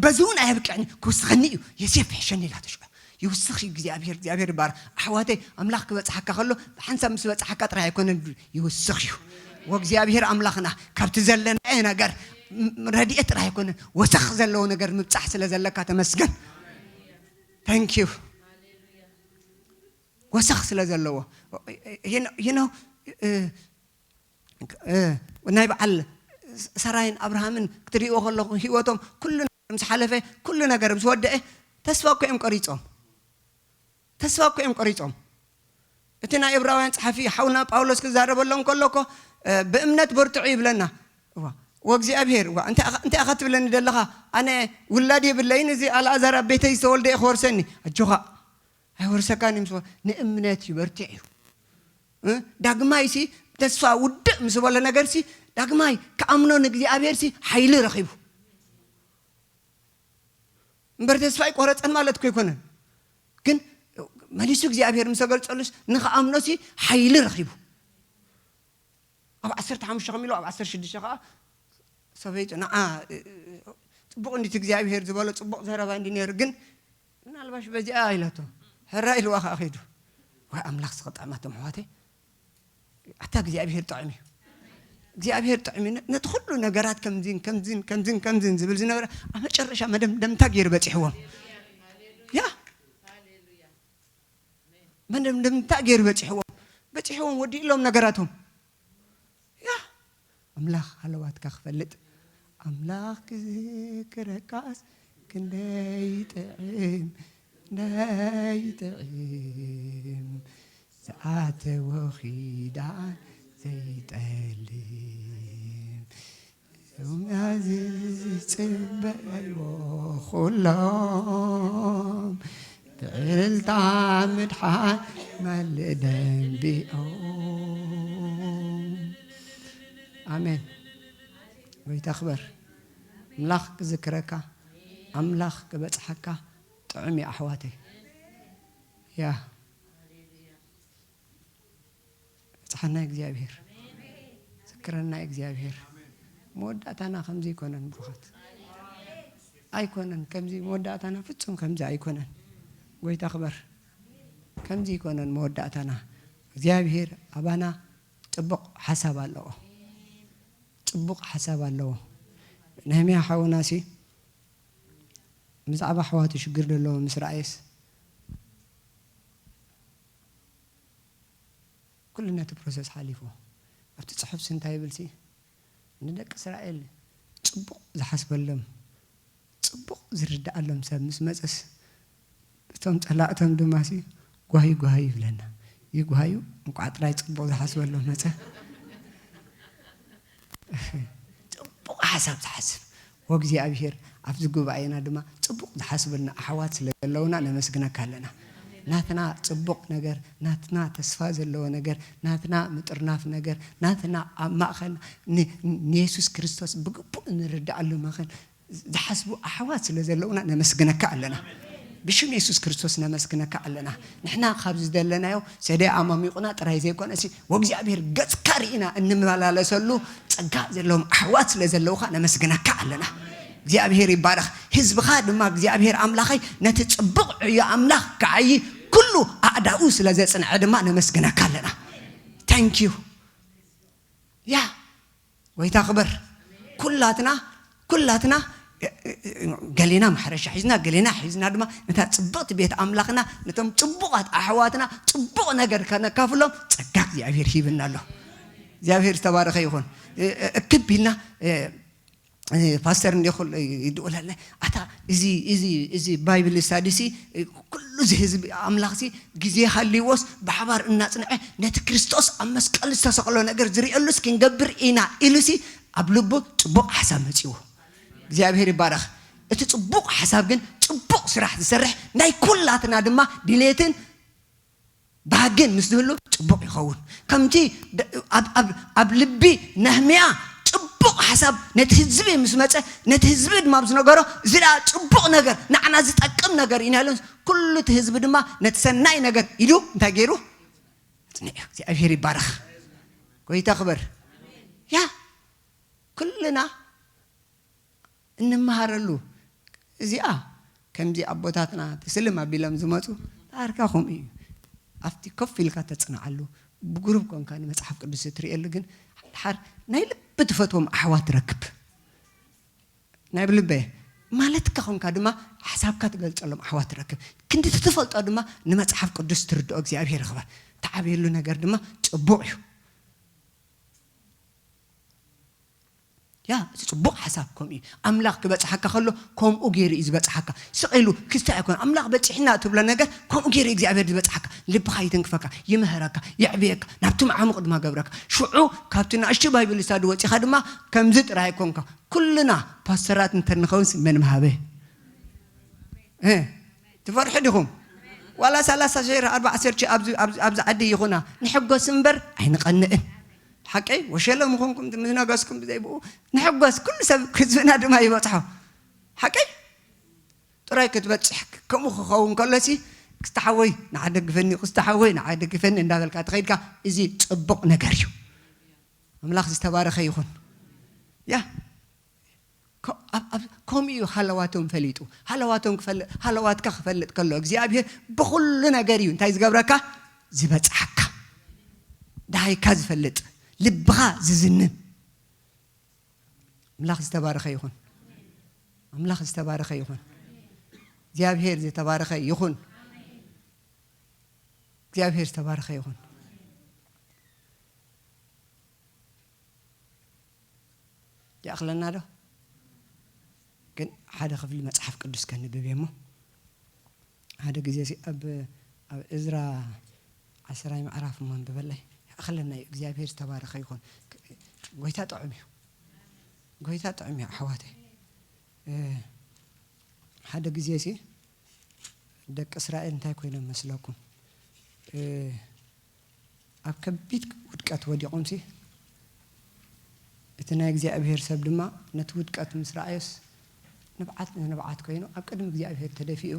በዚ እውን ኣየብቅዕኒ፣ ክውስኸኒ እዩ፣ የሴፍ ይሕሸኒ ኢላ ተሽዖ። ይውስኽ እዩ እግዚኣብሔር። እግዚኣብሔር ይባረኽ። ኣሕዋተይ፣ ኣምላኽ ክበጽሓካ ከሎ ብሓንሳብ ምስ በጽሓካ ጥራይ ኣይኮነን፣ ይውስኽ እዩ። ወእግዚኣብሔር ኣምላኽና ካብቲ ዘለናዮ ነገር ረድኤት ጥራይ ኣይኮነን፣ ወሰኽ ዘለዎ ነገር ምብጻሕ ስለ ዘለካ ተመስገን። Thank you። ወሰኽ ስለ ዘለዎ you know ናይ በዓል ሰራይን ኣብርሃምን ክትሪእዎ ከለኹ ህይወቶም ኩሉ ነገር ምስ ሓለፈ ኩሉ ነገር ምስ ወደአ ተስፋ እኮ እዮም ቆሪጾም። ተስፋ እኮ እዮም ቆሪጾም። እቲ ናይ ዕብራውያን ጸሓፊ ሓውና ጳውሎስ ክዛረበሎም ከሎ እኮ ብእምነት በርትዑ ይብለና። እዋ ወእግዚኣብሔር እዋ እንታይ ኢኻ ትብለኒ ዘለኻ? ኣነ ውላድ የብለይን፣ እዚ ኣልኣዛር ኣብ ቤተይ ዝተወልደ እዩ ክወርሰኒ። ኣጆኻ ኣይወርሰካን እዩ ምስ ንእምነት እዩ በርትዕ እዩ። ዳግማይ ሲ ተስፋ ውድእ ምስ በሎ ነገር ሲ ዳግማይ ክኣምኖ ንእግዚኣብሔር ሲ ሓይሊ ረኺቡ እምበር ተስፋ ኣይቆረፀን ማለት እኮ ኣይኮነን። ግን መሊሱ እግዚኣብሔር ምስ ተገልፀሉስ ንክኣምኖ ሲ ሓይሊ ረኺቡ ኣብ ዓሰርተ ሓሙሽተ ከሚሉ ኣብ ዓሰርተ ሽዱሽተ ከዓ ሰበይቱ ንዓ ፅቡቕ እንዲት እግዚኣብሔር ዝበሎ ፅቡቕ ዘረባ እንዲ ነይሩ ግን ምናልባሽ በዚኣ ኢላቶ ሕራ ኢልዋ ከዓ ከይዱ። ወይ ኣምላኽ ስኽጥዕማቶም ኣሕዋተይ ኣታ እግዚኣብሔር ጥዑም እዩ። እግዚኣብሔር ጥዑም እዩ። ነቲ ኩሉ ነገራት ከምዚን ከምዚን ከምዚን ከምዚን ዝብል ዝነበረ ኣብ መጨረሻ መደምደምታ ገይሩ በፂሕዎም። ያ መደምደምታ ገይሩ በፂሕዎም። በፂሕዎም ወዲእሎም ነገራቶም። ያ ኣምላኽ ሃለዋትካ ክፈልጥ ኣምላኽ ክዝክረካስ ክንደይ ጥዕም ክንደይ ጥዕም ዝኣተዎ ኪዳን ዘይጠልም እዞም ናዚ ዝጽበይዎ ኩሎም ብዕልልታ ምድሓን መልእ ደንቢኦም። ኣሜን። ጎይታ ክበር። ኣምላኽ ክዝክረካ፣ ኣምላኽ ክበጽሓካ ጥዑም እዩ ኣሕዋተይ። ያ በጽሓና እግዚኣብሔር፣ ዝክረና እግዚኣብሔር። መወዳእታና ከምዚ ኣይኮነን ብሩኻት፣ ኣይኮነን ከምዚ መወዳእታና ፍጹም ከምዚ ኣይኮነን። ጎይታ ክበር። ከምዚ ኣይኮነን መወዳእታና። እግዚኣብሔር ኣባና ጽቡቕ ሓሳብ ኣለዎ፣ ጽቡቕ ሓሳብ ኣለዎ። ነህምያ ሓውናሲ ብዛዕባ ኣሕዋቱ ሽግር ዘለዎ ምስ ረኣየስ ኩሉ ነቲ ፕሮሰስ ሓሊፉ ኣብቲ ጽሑፍሲ እንታይ ይብልሲ ንደቂ እስራኤል ጽቡቕ ዝሓስበሎም ጽቡቕ ዝርድኣሎም ሰብ ምስ መጸስ እቶም ጸላእቶም ድማሲ ጓሂ ጓሂ ይብለና። ይጓሃዩ እንቋዕ ጥራይ ጽቡቕ ዝሓስበሎም መጸ። ጽቡቕ ሓሳብ ዝሓስብ ወእግዚኣብሔር ኣብዚ ጉባኤና ድማ ጽቡቕ ዝሓስበልና ኣሕዋት ስለ ዘለውና ነመስግነካ ኣለና። ናትና ጽቡቕ ነገር ናትና ተስፋ ዘለዎ ነገር ናትና ምጥርናፍ ነገር ናትና ኣብ ማእኸል ንየሱስ ክርስቶስ ብግቡእ ንርድኣሉ መኸን ዝሓስቡ ኣሕዋት ስለ ዘለውና ነመስግነካ ኣለና። ብሽም የሱስ ክርስቶስ ነመስግነካ ኣለና። ንሕና ካብ ዝደለናዮ ሰደ ኣማሚቑና ጥራይ ዘይኮነሲ ወእግዚኣብሔር ገጽካ ርኢና እንመላለሰሉ ጸጋ ዘለዎም ኣሕዋት ስለ ዘለውካ ነመስግነካ ኣለና። እግዚኣብሔር ይባረኽ። ህዝብኻ ድማ እግዚኣብሔር ኣምላኸይ ነቲ ጽቡቕ ዕዮ ኣምላኽ ክዓዪ ኩሉ ኣእዳኡ ስለ ዘጽንዐ ድማ ነመስግነካ ኣለና። ታንኪዩ ያ ጎይታ ክበር። ኩላትና ኩላትና ገሌና ማሕረሻ ሒዝና ገሌና ሒዝና ድማ ነታ ጽብቕቲ ቤት ኣምላኽና ነቶም ጽቡቓት ኣሕዋትና ጽቡቕ ነገር ከነካፍሎም ጸጋ እግዚኣብሔር ሂብና ኣሎ። እግዚኣብሔር ዝተባረኸ ይኹን። እክብ ኢልና ፓስተር እንዲኹል ይድውለልና ኣታ እዚ እዚ እዚ ባይብል ስታዲ ሲ ኩሉ እዚ ህዝቢ ኣምላኽ ሲ ግዜ ሃልይዎስ ብሓባር እናጽንዐ ነቲ ክርስቶስ ኣብ መስቀል ዝተሰቕሎ ነገር ዝርእየሉስ ክንገብር ኢና ኢሉሲ ኣብ ልቡ ጽቡቕ ሓሳብ መጺዎ እግዚኣብሔር ይባረኽ። እቲ ጽቡቕ ሓሳብ ግን ጽቡቕ ስራሕ ዝሰርሕ ናይ ኩላትና ድማ ድሌትን ባህግን ምስ ዝህሉ ጽቡቕ ይኸውን። ከምቲ ኣብ ልቢ ነህምያ ጽቡቕ ሓሳብ ነቲ ህዝቢ ምስ መጸ ነቲ ህዝቢ ድማ ዝነገሮ እዚ ደኣ ጽቡቕ ነገር ንዓና ዝጠቅም ነገር ኢና ኢሉ ኩሉ እቲ ህዝቢ ድማ ነቲ ሰናይ ነገር ኢሉ እንታይ ገይሩ ኣጽኒዑ እግዚኣብሔር ይባረኽ። ጎይታ ክበር። ያ ኩልና እንመሃረሉ። እዚኣ ከምዚ ኣቦታትና ትስልም ኣቢሎም ዝመፁ፣ ዳርጋ ከምኡ እዩ። ኣብቲ ኮፍ ኢልካ ተፅንዓሉ፣ ብጉሩብ ኮንካ ንመፅሓፍ ቅዱስ እትርእየሉ፣ ግን ሓድሓር ናይ ልቢ ትፈትዎም ኣሕዋት ትረክብ። ናይ ብልበ ማለትካ ኮንካ ድማ ሓሳብካ ትገልፀሎም ኣሕዋት ትረክብ። ክንዲ ትፈልጦ ድማ ንመፅሓፍ ቅዱስ ትርድኦ እግዚኣብሔር ይኽበር። ትዓብየሉ ነገር ድማ ፅቡቕ እዩ። ያ፣ እቲ ጽቡቕ ሓሳብ ከምኡ እዩ። ኣምላኽ ክበጽሓካ ከሎ ከምኡ ገይሩ እዩ ዝበጽሓካ። ስቕ ኢሉ ክስታይ ኣይኮነ። ኣምላኽ በጺሕና እትብሎ ነገር ከምኡ ገይሩ እግዚኣብሔር ዝበጽሓካ። ልብኻ ይትንክፈካ፣ ይምህረካ፣ የዕብየካ፣ ናብቲ መዓሙቕ ድማ ገብረካ። ሽዑ ካብቲ ንእሽቱ ባይብል ስታዲ ወጺኻ ድማ ከምዚ ጥራይ ኣይኮንካ። ኩልና ፓስተራት እንተንኸውንስ መን ምሃበ? እ፣ ትፈርሑ ዲኹም? ዋላ ሰላሳ ሸር፣ ኣርባዓ ሸር ኣብዚ፣ ኣብዚ፣ ኣብዚ ዓዲ ይኹና፣ ንሕጎስ እምበር ኣይንቐንእን። ሓቀይ? ወሸለ ምኾንኩም ዝነገስኩም ብዘይ ብኡ ንሕጎስ፣ ኩሉ ሰብ ህዝብና ድማ ይበጽሖ። ሓቀይ? ጥራይ ክትበጽሕ፣ ከምኡ ክኸውን ከሎሲ፣ "ክስቲ ሓወይ ንዓ ደግፈኒ፣ ክስቲ ሓወይ ንዓ ደግፈኒ" እንዳበልካ ተኸይድካ፣ እዚ ጽቡቕ ነገር እዩ። ኣምላኽ ዝተባረኸ ይኹን። ያ፣ ከ-፣ ኣብ-፣ ኣብ-፣ ከምኡ እዩ ሃለዋቶም ፈሊጡ። ሃለዋቶም ክፈል-፣ ሃለዋትካ ክፈልጥ ከሎ እግዚኣብሔር ብኹሉ ነገር እዩ እንታይ ዝገብረካ? ዝበጽሓካ። ደሃይካ ዝፈልጥ፣ ልብኻ ዝዝንን። ኣምላኽ ዝተባረኸ ይኹን። ኣምላኽ ዝተባረኸ ይኹን። እግዚኣብሔር ዝተባረኸ ይኹን። እግዚኣብሔር ዝተባረኸ ይኹን። ይኣኽለና ዶ? ግን ሓደ ክፍሊ መጽሓፍ ቅዱስ ከንብብ እየ እሞ፣ ሓደ ግዜ ሲ ኣብ፣ ኣብ እዝራ ዓስራይ ምዕራፍ እሞ ኣንብበለይ። ይኣኽለና እዩ። እግዚኣብሔር ዝተባረኸ ይኹን። ጎይታ ጥዑም እዩ። ጎይታ ጥዑም እዩ፣ ኣሕዋተይ። እ፣ ሓደ ግዜ ሲ ደቂ እስራኤል እንታይ ኮይኖም መስለኩም? እ፣ ኣብ ከቢድ ውድቀት ወዲቖምሲ፣ እቲ ናይ እግዚኣብሔር ሰብ ድማ ነቲ ውድቀት ምስ ረኣዮስ፣ ንብዓት ንንብዓት ኮይኑ ኣብ ቅድሚ እግዚኣብሔር ተደፊኡ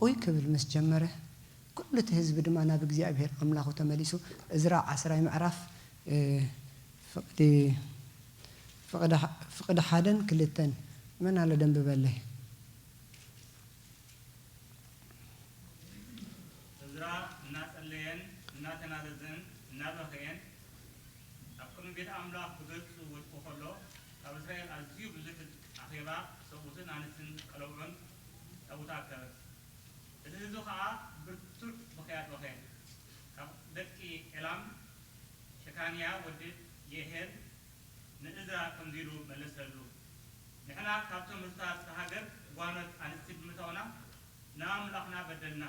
ኡይ ክብል ምስ ጀመረ፣ ኩሉ እቲ ህዝቢ ድማ ናብ እግዚኣብሔር ኣምላኹ ተመሊሱ። እዝራ ዓስራይ ምዕራፍ፣ እ፣ ፍቕዲ፣ ፍቕዲ ሓ-፣ ፍቕዲ ሓደን ክልተን መን ኣሎ ደንብበለይ? እዝራ እናጸለየን እናተናዘዘን እናበኸየን ኣብ ቅድሚ ቤት ኣምላኽ ብገጹ ወድቁ ከሎ፣ ካብ እስራኤል ኣዝዩ ብዙሕ ኣኼባ ሰብኡትን ኣንስትን ቀለብዑን ናብኡ ተኣከበ። እቲ ህዝቢ ኸኣ ብርቱዕ ብኽያት በኸየ። ካብ ደቂ ኤላም፣ ሸካንያ ወዲ የሄል ንእዝራ ከምዚ ኢሉ መለሰሉ፣ ንሕና ካብቶም ህዝብታት እታ ሃገር ጓኖት ኣንስቲ ብምእታውና ንኣምላኽና በደልና።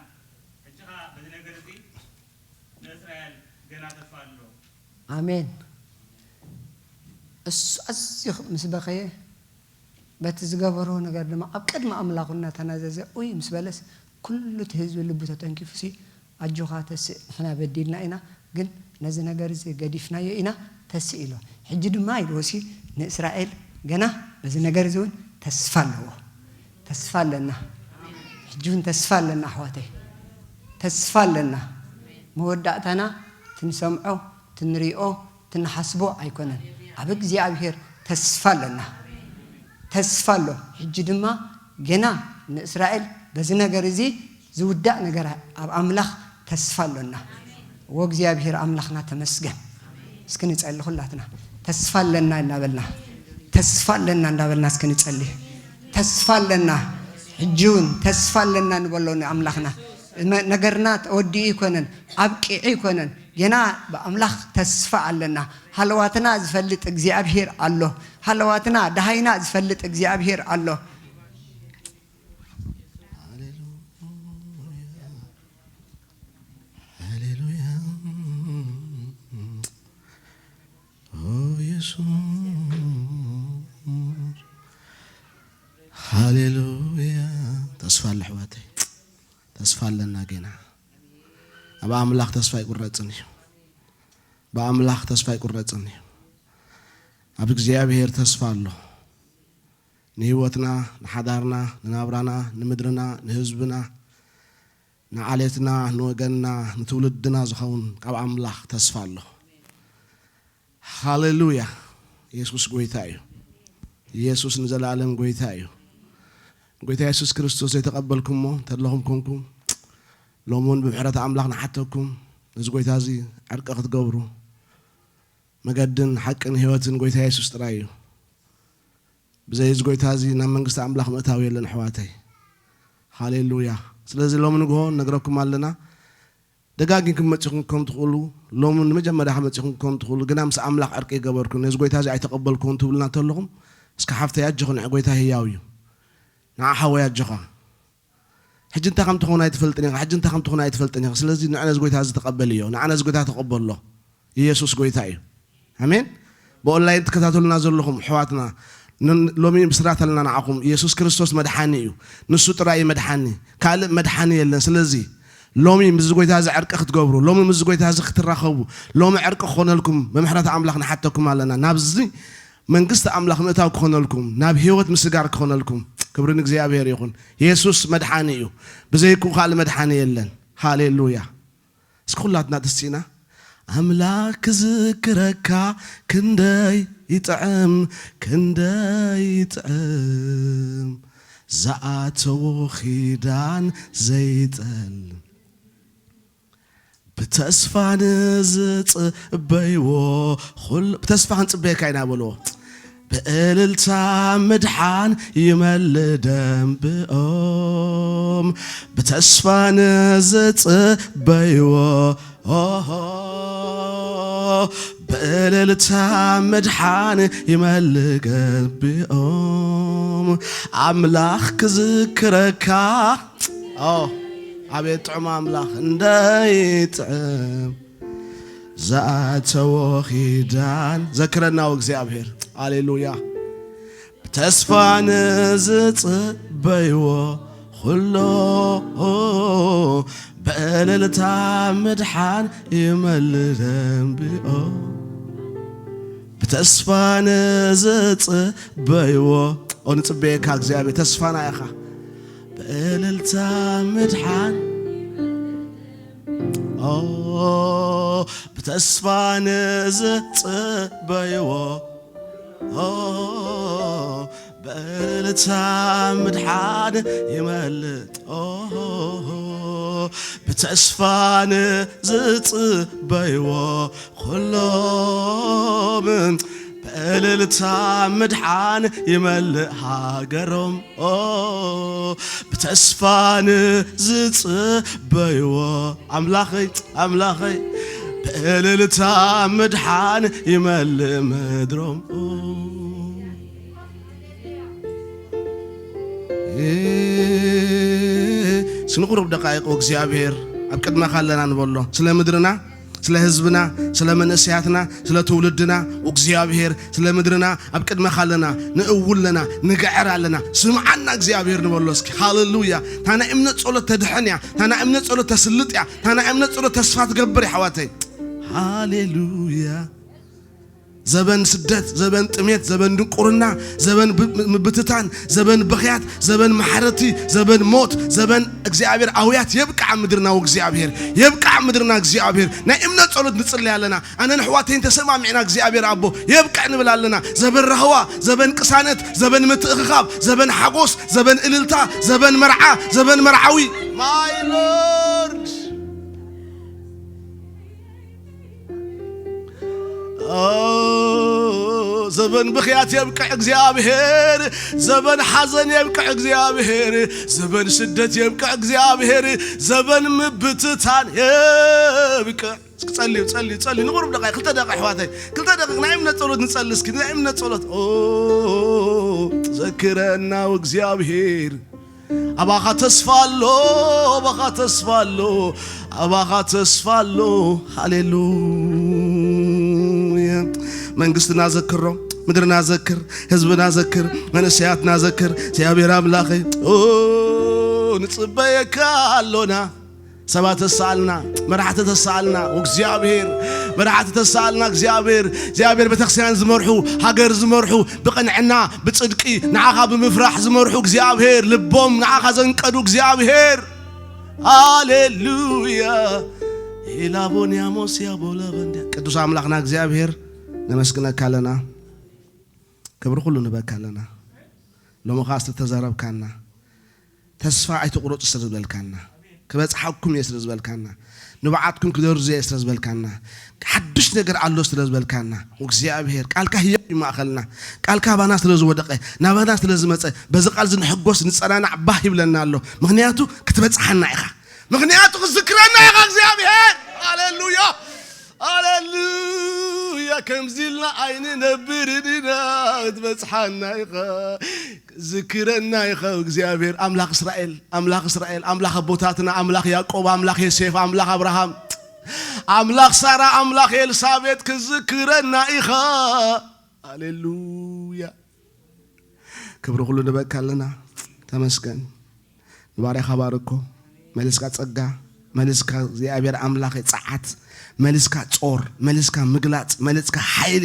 ሕጂ ኸኣ በዚ ነገር እዚ ንእስራኤል ገና ተስፋ ኣሎ። ኣሜን። እሱ ኣዝዩ ምስ በኸየ፣ በቲ ዝገበሮ ነገር ድማ ኣብ ቅድሚ ኣምላኹ እናተናዘዘ ኡይ ምስ በለስ፣ ኩሉ እቲ ህዝቢ ልቡ ተተንኪፉሲ፣ ኣጆኻ ተስእ፣ ንሕና በዲልና ኢና፣ ግን ነዚ ነገር እዚ ገዲፍናዮ ኢና፣ ተስእ ኢሎ። ሕጂ ድማ ኢልዎሲ ንእስራኤል ገና በዚ ነገር እዚ እውን ተስፋ ኣለዎ። ተስፋ ኣለና። ሕጂ እውን ተስፋ ኣለና ኣሕዋተይ። ተስፋ ኣለና። መወዳእታና ትንሰምዖ፣ ትንሪኦ፣ ትንሓስቦ ኣይኮነን። ኣብ እግዚኣብሔር ተስፋ ኣለና። ተስፋ ኣሎ። ሕጂ ድማ ገና ንእስራኤል በዚ ነገር እዚ ዝውዳእ ነገር ኣብ ኣምላኽ ተስፋ ኣሎና። ወእግዚኣብሔር ኣምላኽና ተመስገን። እስኪ ንጸሊ ኩላትና። ተስፋ ኣለና እናበልና፣ ተስፋ ኣለና እንዳበልና እስኪ ንጸሊ። ተስፋ ኣለና። ሕጂ እውን ተስፋ ኣለና ንበሎ ንኣምላኽና። መ-፣ ነገርና ተወዲኡ ኣይኮነን፣ ኣብቂዑ ኣይኮነን። ገና ብኣምላኽ ተስፋ ኣለና። ሃለዋትና ዝፈልጥ እግዚኣብሔር ኣሎ። ሃለዋትና፣ ደሃይና ዝፈልጥ እግዚኣብሔር ኣሎ። ሃሌሉያ፣ ሃሌሉያ። ኦ የሱስ፣ ሃሌሉያ። ተስፋ ኣለ ኣሕዋተይ፣ ተስፋ ኣለና ገና። ኣብ ኣምላኽ ተስፋ ኣይቁረጽን እዩ። ብኣምላኽ ተስፋ ኣይቁረጽን እዩ። ኣብ እግዚኣብሔር ተስፋ ኣሎ። ንህይወትና፣ ንሓዳርና፣ ንናብራና፣ ንምድርና፣ ንህዝብና፣ ንዓሌትና፣ ንወገንና፣ ንትውልድና ዝኸውን ካብ ኣምላኽ ተስፋ ኣሎ። ሃሌሉያ። ኢየሱስ ጎይታ እዩ። ኢየሱስ ንዘለኣለም ጎይታ እዩ። ጎይታ ኢየሱስ ክርስቶስ ዘይተቐበልኩሞ እንተለኹም ኮንኩም፣ ሎሚ እውን ብምሕረት ኣምላኽ ንሓተኩም፣ ነዚ ጎይታ እዚ ዕርቂ ክትገብሩ። መገድን ሓቅን ህይወትን ጎይታ ኢየሱስ ጥራይ እዩ። ብዘይ እዚ ጎይታ እዚ ናብ መንግስቲ ኣምላኽ ምእታው የለን፣ ኣሕዋተይ። ሃሌሉያ። ስለዚ ሎሚ ንግሆ ነግረኩም ኣለና። ደጋጊምኩም መጺኹም ከም ትኽእሉ፣ ሎሚ ንመጀመርያ መጺኹም ከም ትኽእሉ፣ ግና ምስ ኣምላኽ ዕርቂ ይገበርኩ፣ ነዚ ጎይታ እዚ ኣይተቐበልኩን ትብሉና እንተለኹም፣ እስከ ሓፍተይ ኣጆኺ፣ ንዕ ጎይታ ህያው እዩ። ንዓ ሓወይ ኣጆኻ። ሕጂ እንታይ ከም ትኾን ኣይትፈልጥን ኢኻ፣ ሕጂ እንታይ ከም ትኾን ኣይትፈልጥን ኢኻ። ስለዚ ንዕ ነዚ ጎይታ እዚ ተቐበልዮ፣ ንዓ ነዚ ጎይታ ተቐበሎ። ኢየሱስ ጎይታ እዩ። ኣሜን። ብኦንላይን ትከታተሉና ዘለኹም ኣሕዋትና፣ ን-፣ ሎሚ ብስራት ኣለና ንዓኹም። ኢየሱስ ክርስቶስ መድሓኒ እዩ። ንሱ ጥራይ እዩ መድሓኒ። ካልእ መድሓኒ የለን። ስለዚ ሎሚ ምስዚ ጎይታ እዚ ዕርቂ ክትገብሩ፣ ሎሚ ምስዚ ጎይታ እዚ ክትራኸቡ፣ ሎሚ ዕርቂ ክኾነልኩም፣ ብምሕረት ኣምላኽ ንሓተኩም ኣለና። ናብዚ መንግስቲ ኣምላኽ ምእታው ክኾነልኩም፣ ናብ ህይወት ምስጋር ክኾነልኩም። ክብሪ ንእግዚኣብሔር ይኹን። ኢየሱስ መድሓኒ እዩ። ብዘይክኡ ካልእ መድሓኒ የለን። ሃሌሉያ። እስኪ ኩላትና ተሲእና፣ ኣምላኽ ክዝክረካ ክንደይ ይጥዕም፣ ክንደይ ይጥዕም፣ ዝኣተዎ ኺዳን ዘይጠልም፣ ብተስፋ ንዝጽበይዎ ኹሉ፣ ብተስፋ ክንጽበየካ ኢና በልዎ። ብእልልታ ምድሓን ይመልእ ደንብኦም፣ ብተስፋ ንዝጽበይዎ፣ ኦሆ፣ ብእልልታ ምድሓን ይመልእ ደንብኦም። ኣምላኽ ክዝክረካ፣ ኦ፣ ኣቤት ጥዑም ኣምላኽ፣ እንደይ ጥዕም ዝኣተዎ ኺዳን። ዘክረና እግዚኣብሔር። ሃሌሉያ። ብተስፋ ንዝጽበይዎ ኹሎ፣ ብእልልታ ምድሓን ይመልእ ደንብኦ። ብተስፋ ንዝጽበይዎ፣ ኦ፣ ንጽበየካ እግዚኣብሔር፣ ተስፋና ኢኻ። ብእልልታ ምድሓን፣ ኦ፣ ብተስፋ ንዝጽበይዎ፣ ኦ፣ ብእልልታ ምድሓን ይመልእ። ኦ፣ ብተስፋ ንዝጽበይዎ ኩሎም፣ ብእልልታ ምድሓን ይመልእ ሃገሮም። ኦ፣ ብተስፋ ንዝጽበይዎ ኣምላኸይ፣ ኣምላኸይ፣ ብእልልታ ምድሓን ይመልእ ምድሮም። ኦ፣ እስኪ ንቁሩብ ደቃይቅ እግዚኣብሔር ኣብ ቅድመኻ ኣለና ንበሎ። ስለ ምድርና፣ ስለ ህዝብና፣ ስለ መንእሰያትና፣ ስለ ትውልድና፣ እግዚኣብሔር ስለ ምድርና ኣብ ቅድመኻ ኣለና። ንእውል ኣለና፣ ንግዕር ኣለና። ስምዓና እግዚኣብሔር ንበሎ እስኪ። ሃሌሉያ። እታ ናይ እምነት ጸሎት ተድሕን እያ። እታ ናይ እምነት ጸሎት ተስልጥ እያ። እታ ናይ እምነት ጸሎት ተስፋ ትገብር እያ፣ ኣሕዋተይ። ሃሌሉያ። ዘበን ስደት፣ ዘበን ጥሜት፣ ዘበን ድንቁርና፣ ዘበን ብ-፣ ም-፣ ምብትታን፣ ዘበን ብኽያት፣ ዘበን ማሕረቲ፣ ዘበን ሞት፣ ዘበን እግዚኣብሔር ኣውያት የብቅዕ ኣብ ምድርና ወእግዚኣብሔር፣ የብቅዕ ኣብ ምድርና እግዚኣብሔር። ናይ እምነት ጸሎት ንጽለይ ኣለና። ኣነን ኣሕዋተይን ተሰማሚዕና እግዚኣብሔር ኣቦ የብቅዕ ንብል ኣለና። ዘበን ራህዋ፣ ዘበን ቅሳነት፣ ዘበን ምትእኽኻብ፣ ዘበን ሓጎስ፣ ዘበን እልልታ፣ ዘበን መርዓ፣ ዘበን መርዓዊ። My Lord። ኦ፣ ዘበን ብኽያት የብቅዕ እግዚኣብሔር፣ ዘበን ሓዘን የብቅዕ እግዚኣብሔር፣ ዘበን ስደት የብቅዕ እግዚኣብሔር፣ ዘበን ምብትታን የብቅዕ። እስኪ ጸልዩ፣ ጸልዩ፣ ጸልዩ። ንቁሩብ ደቂቅ፣ ክልተ ደቂቅ ኣሕዋተይ፣ ክልተ ደቂቅ ናይ እምነት ጸሎት ንጸሊ እስኪ፣ ናይ እምነት ጸሎት። ኦ፣ ዘክረና እግዚኣብሔር። ኣባኻ ተስፋ ኣሎ፣ ኣባኻ ተስፋ ኣሎ፣ ኣባኻ ተስፋ ኣሎ። ሃሌሉያ። መንግስትና ዘክሮ፣ ምድርና ዘክር፣ ህዝብና ዘክር፣ መንእሰያትና ዘክር። እግዚኣብሔር ኣምላኸይ፣ ኦ፣ ንጽበየካ ኣሎና። ሰባት ተሳኣልና፣ መራሕቲ ተሳኣልና፣ እግዚኣብሔር፣ መራሕቲ ተሳኣልና፣ እግዚኣብሔር፣ እግዚኣብሔር ቤተክርስትያን ዝመርሑ፣ ሃገር ዝመርሑ፣ ብቕንዕና፣ ብጽድቂ፣ ንዓኻ ብምፍራሕ ዝመርሑ እግዚኣብሔር፣ ልቦም ንዓኻ ዘንቀዱ እግዚኣብሔር። ሃሌሉያ። ኢላቦንያሞስ ያቦላበንድያ። ቅዱስ ኣምላኽና እግዚኣብሔር፣ ነመስግነካ ኣለና። ክብሪ ኩሉ ንበካ ኣለና። ሎሚ ኸዓ ዝተተዛረብካና፣ ተስፋ ኣይትቑረጹ ስለ ዝበልካና፣ ክበጽሓኩም እየ ስለ ዝበልካና፣ ንብዓትኩም ክደርዙ እየ ስለ ዝበልካና፣ ሓድሽ ነገር ኣሎ ስለ ዝበልካና፣ እግዚኣብሔር ቃልካ ህያው እዩ ማእኸልና። ቃልካ ባና ስለ ዝወደቐ፣ ናባና ስለ ዝመጸ፣ በዚ ቃል እዚ ንሕጎስ፣ ንጸናናዕ፣ ባህ ይብለና ኣሎ። ምኽንያቱ ክትበጽሓና ኢኻ። ምኽንያቱ ክትዝክረና ኢኻ እግዚኣብሔር። ሃሌሉያ፣ ሃሌሉያ። ከምዚ ኢልና ኣይንነብርን ኢና። ክትበጽሓና ኢኻ። ዝክረና ኢኻ እግዚኣብሔር፣ ኣምላኽ እስራኤል፣ ኣምላኽ እስራኤል፣ ኣምላኽ ኣቦታትና፣ ኣምላኽ ያዕቆብ፣ ኣምላኽ ዮሴፍ፣ ኣምላኽ ኣብርሃም፣ ኣምላኽ ሳራ፣ ኣምላኽ ኤልሳቤጥ፣ ክዝክረና ኢኻ። ሃሌሉያ። ክብሪ ኩሉ ንበካ ኣለና። ተመስገን። ንባርያኻ ባርኮ። መሊስካ ጸጋ፣ መሊስካ እግዚኣብሔር ኣምላኸ ጸዓት፣ መሊስካ ጾር፣ መሊስካ ምግላጽ፣ መሊስካ ሓይሊ፣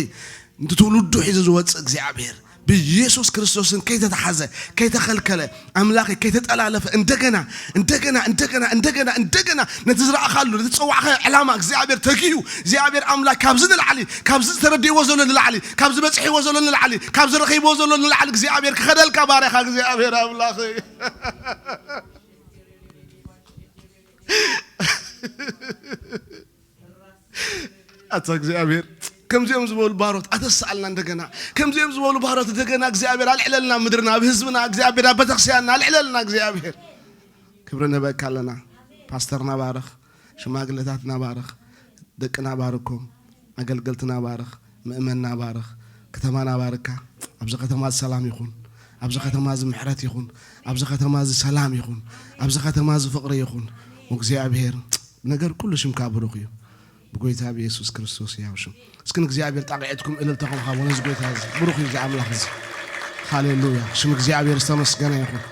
ንትውልዱ ሒዙ ዝወጽእ እግዚኣብሔር ብኢየሱስ ክርስቶስን ከይተተሓዘ፣ ከይተኸልከለ፣ ኣምላኸ ከይተጠላለፈ፣ እንደገና፣ እንደገና፣ እንደገና፣ እንደገና፣ እንደገና ነቲ ዝረኣኻሉ፣ ነቲ ዝጸዋዕኻዮ ዕላማ እግዚኣብሔር ተጊሁ፣ እግዚኣብሔር ኣምላኽ ካብዚ ንላዕሊ፣ ካብዚ ዝተረድእዎ ዘሎ ንላዕሊ፣ ካብዚ በጺሕዎ ዘሎ ንላዕሊ፣ ካብዚ ረኺብዎ ዘሎ ንላዕሊ እግዚኣብሔር ክኸደልካ ባርያኻ እግዚኣብሔር ኣምላኸ። ኣታ እግዚኣብሔር፣ ከምዚኦም ዝበሉ ባሮት ኣተስኣልና እንደገና፣ ከምዚኦም ዝበሉ ባሮት እንደገና እግዚኣብሔር ኣልዕለልና ምድርና፣ ኣብ ህዝብና እግዚኣብሔር፣ ኣብ ቤተክርስትያንና ኣልዕለልና እግዚኣብሔር። ክብሪ ንህበካ ኣለና። ፓስተርና ባርኽ፣ ሽማግለታትና ባርኽ፣ ደቅና ባርኮም፣ ኣገልገልትና ባርኽ፣ ምእመንና ባርኽ፣ ከተማና ባርካ። ኣብዚ ከተማ እዚ ሰላም ይኹን፣ ኣብዚ ከተማ እዚ ምሕረት ይኹን፣ ኣብዚ ከተማ እዚ ሰላም ይኹን፣ ኣብዚ ከተማ እዚ ፍቕሪ ይኹን። እግዚኣብሔር ነገር ኩሉ ሽምካ ብሩኽ እዩ። ብጎይታ ብኢየሱስ ክርስቶስ ያው ሽም። እስኪ ንእግዚኣብሔር ጣቕዒትኩም እልልታኹም ሃቦ ነዚ ጎይታ እዚ። ብሩኽ እዩ እዚ ኣምላኽ እዚ። ሃሌሉያ። ሽም እግዚኣብሔር ዝተመስገነ ይኹን።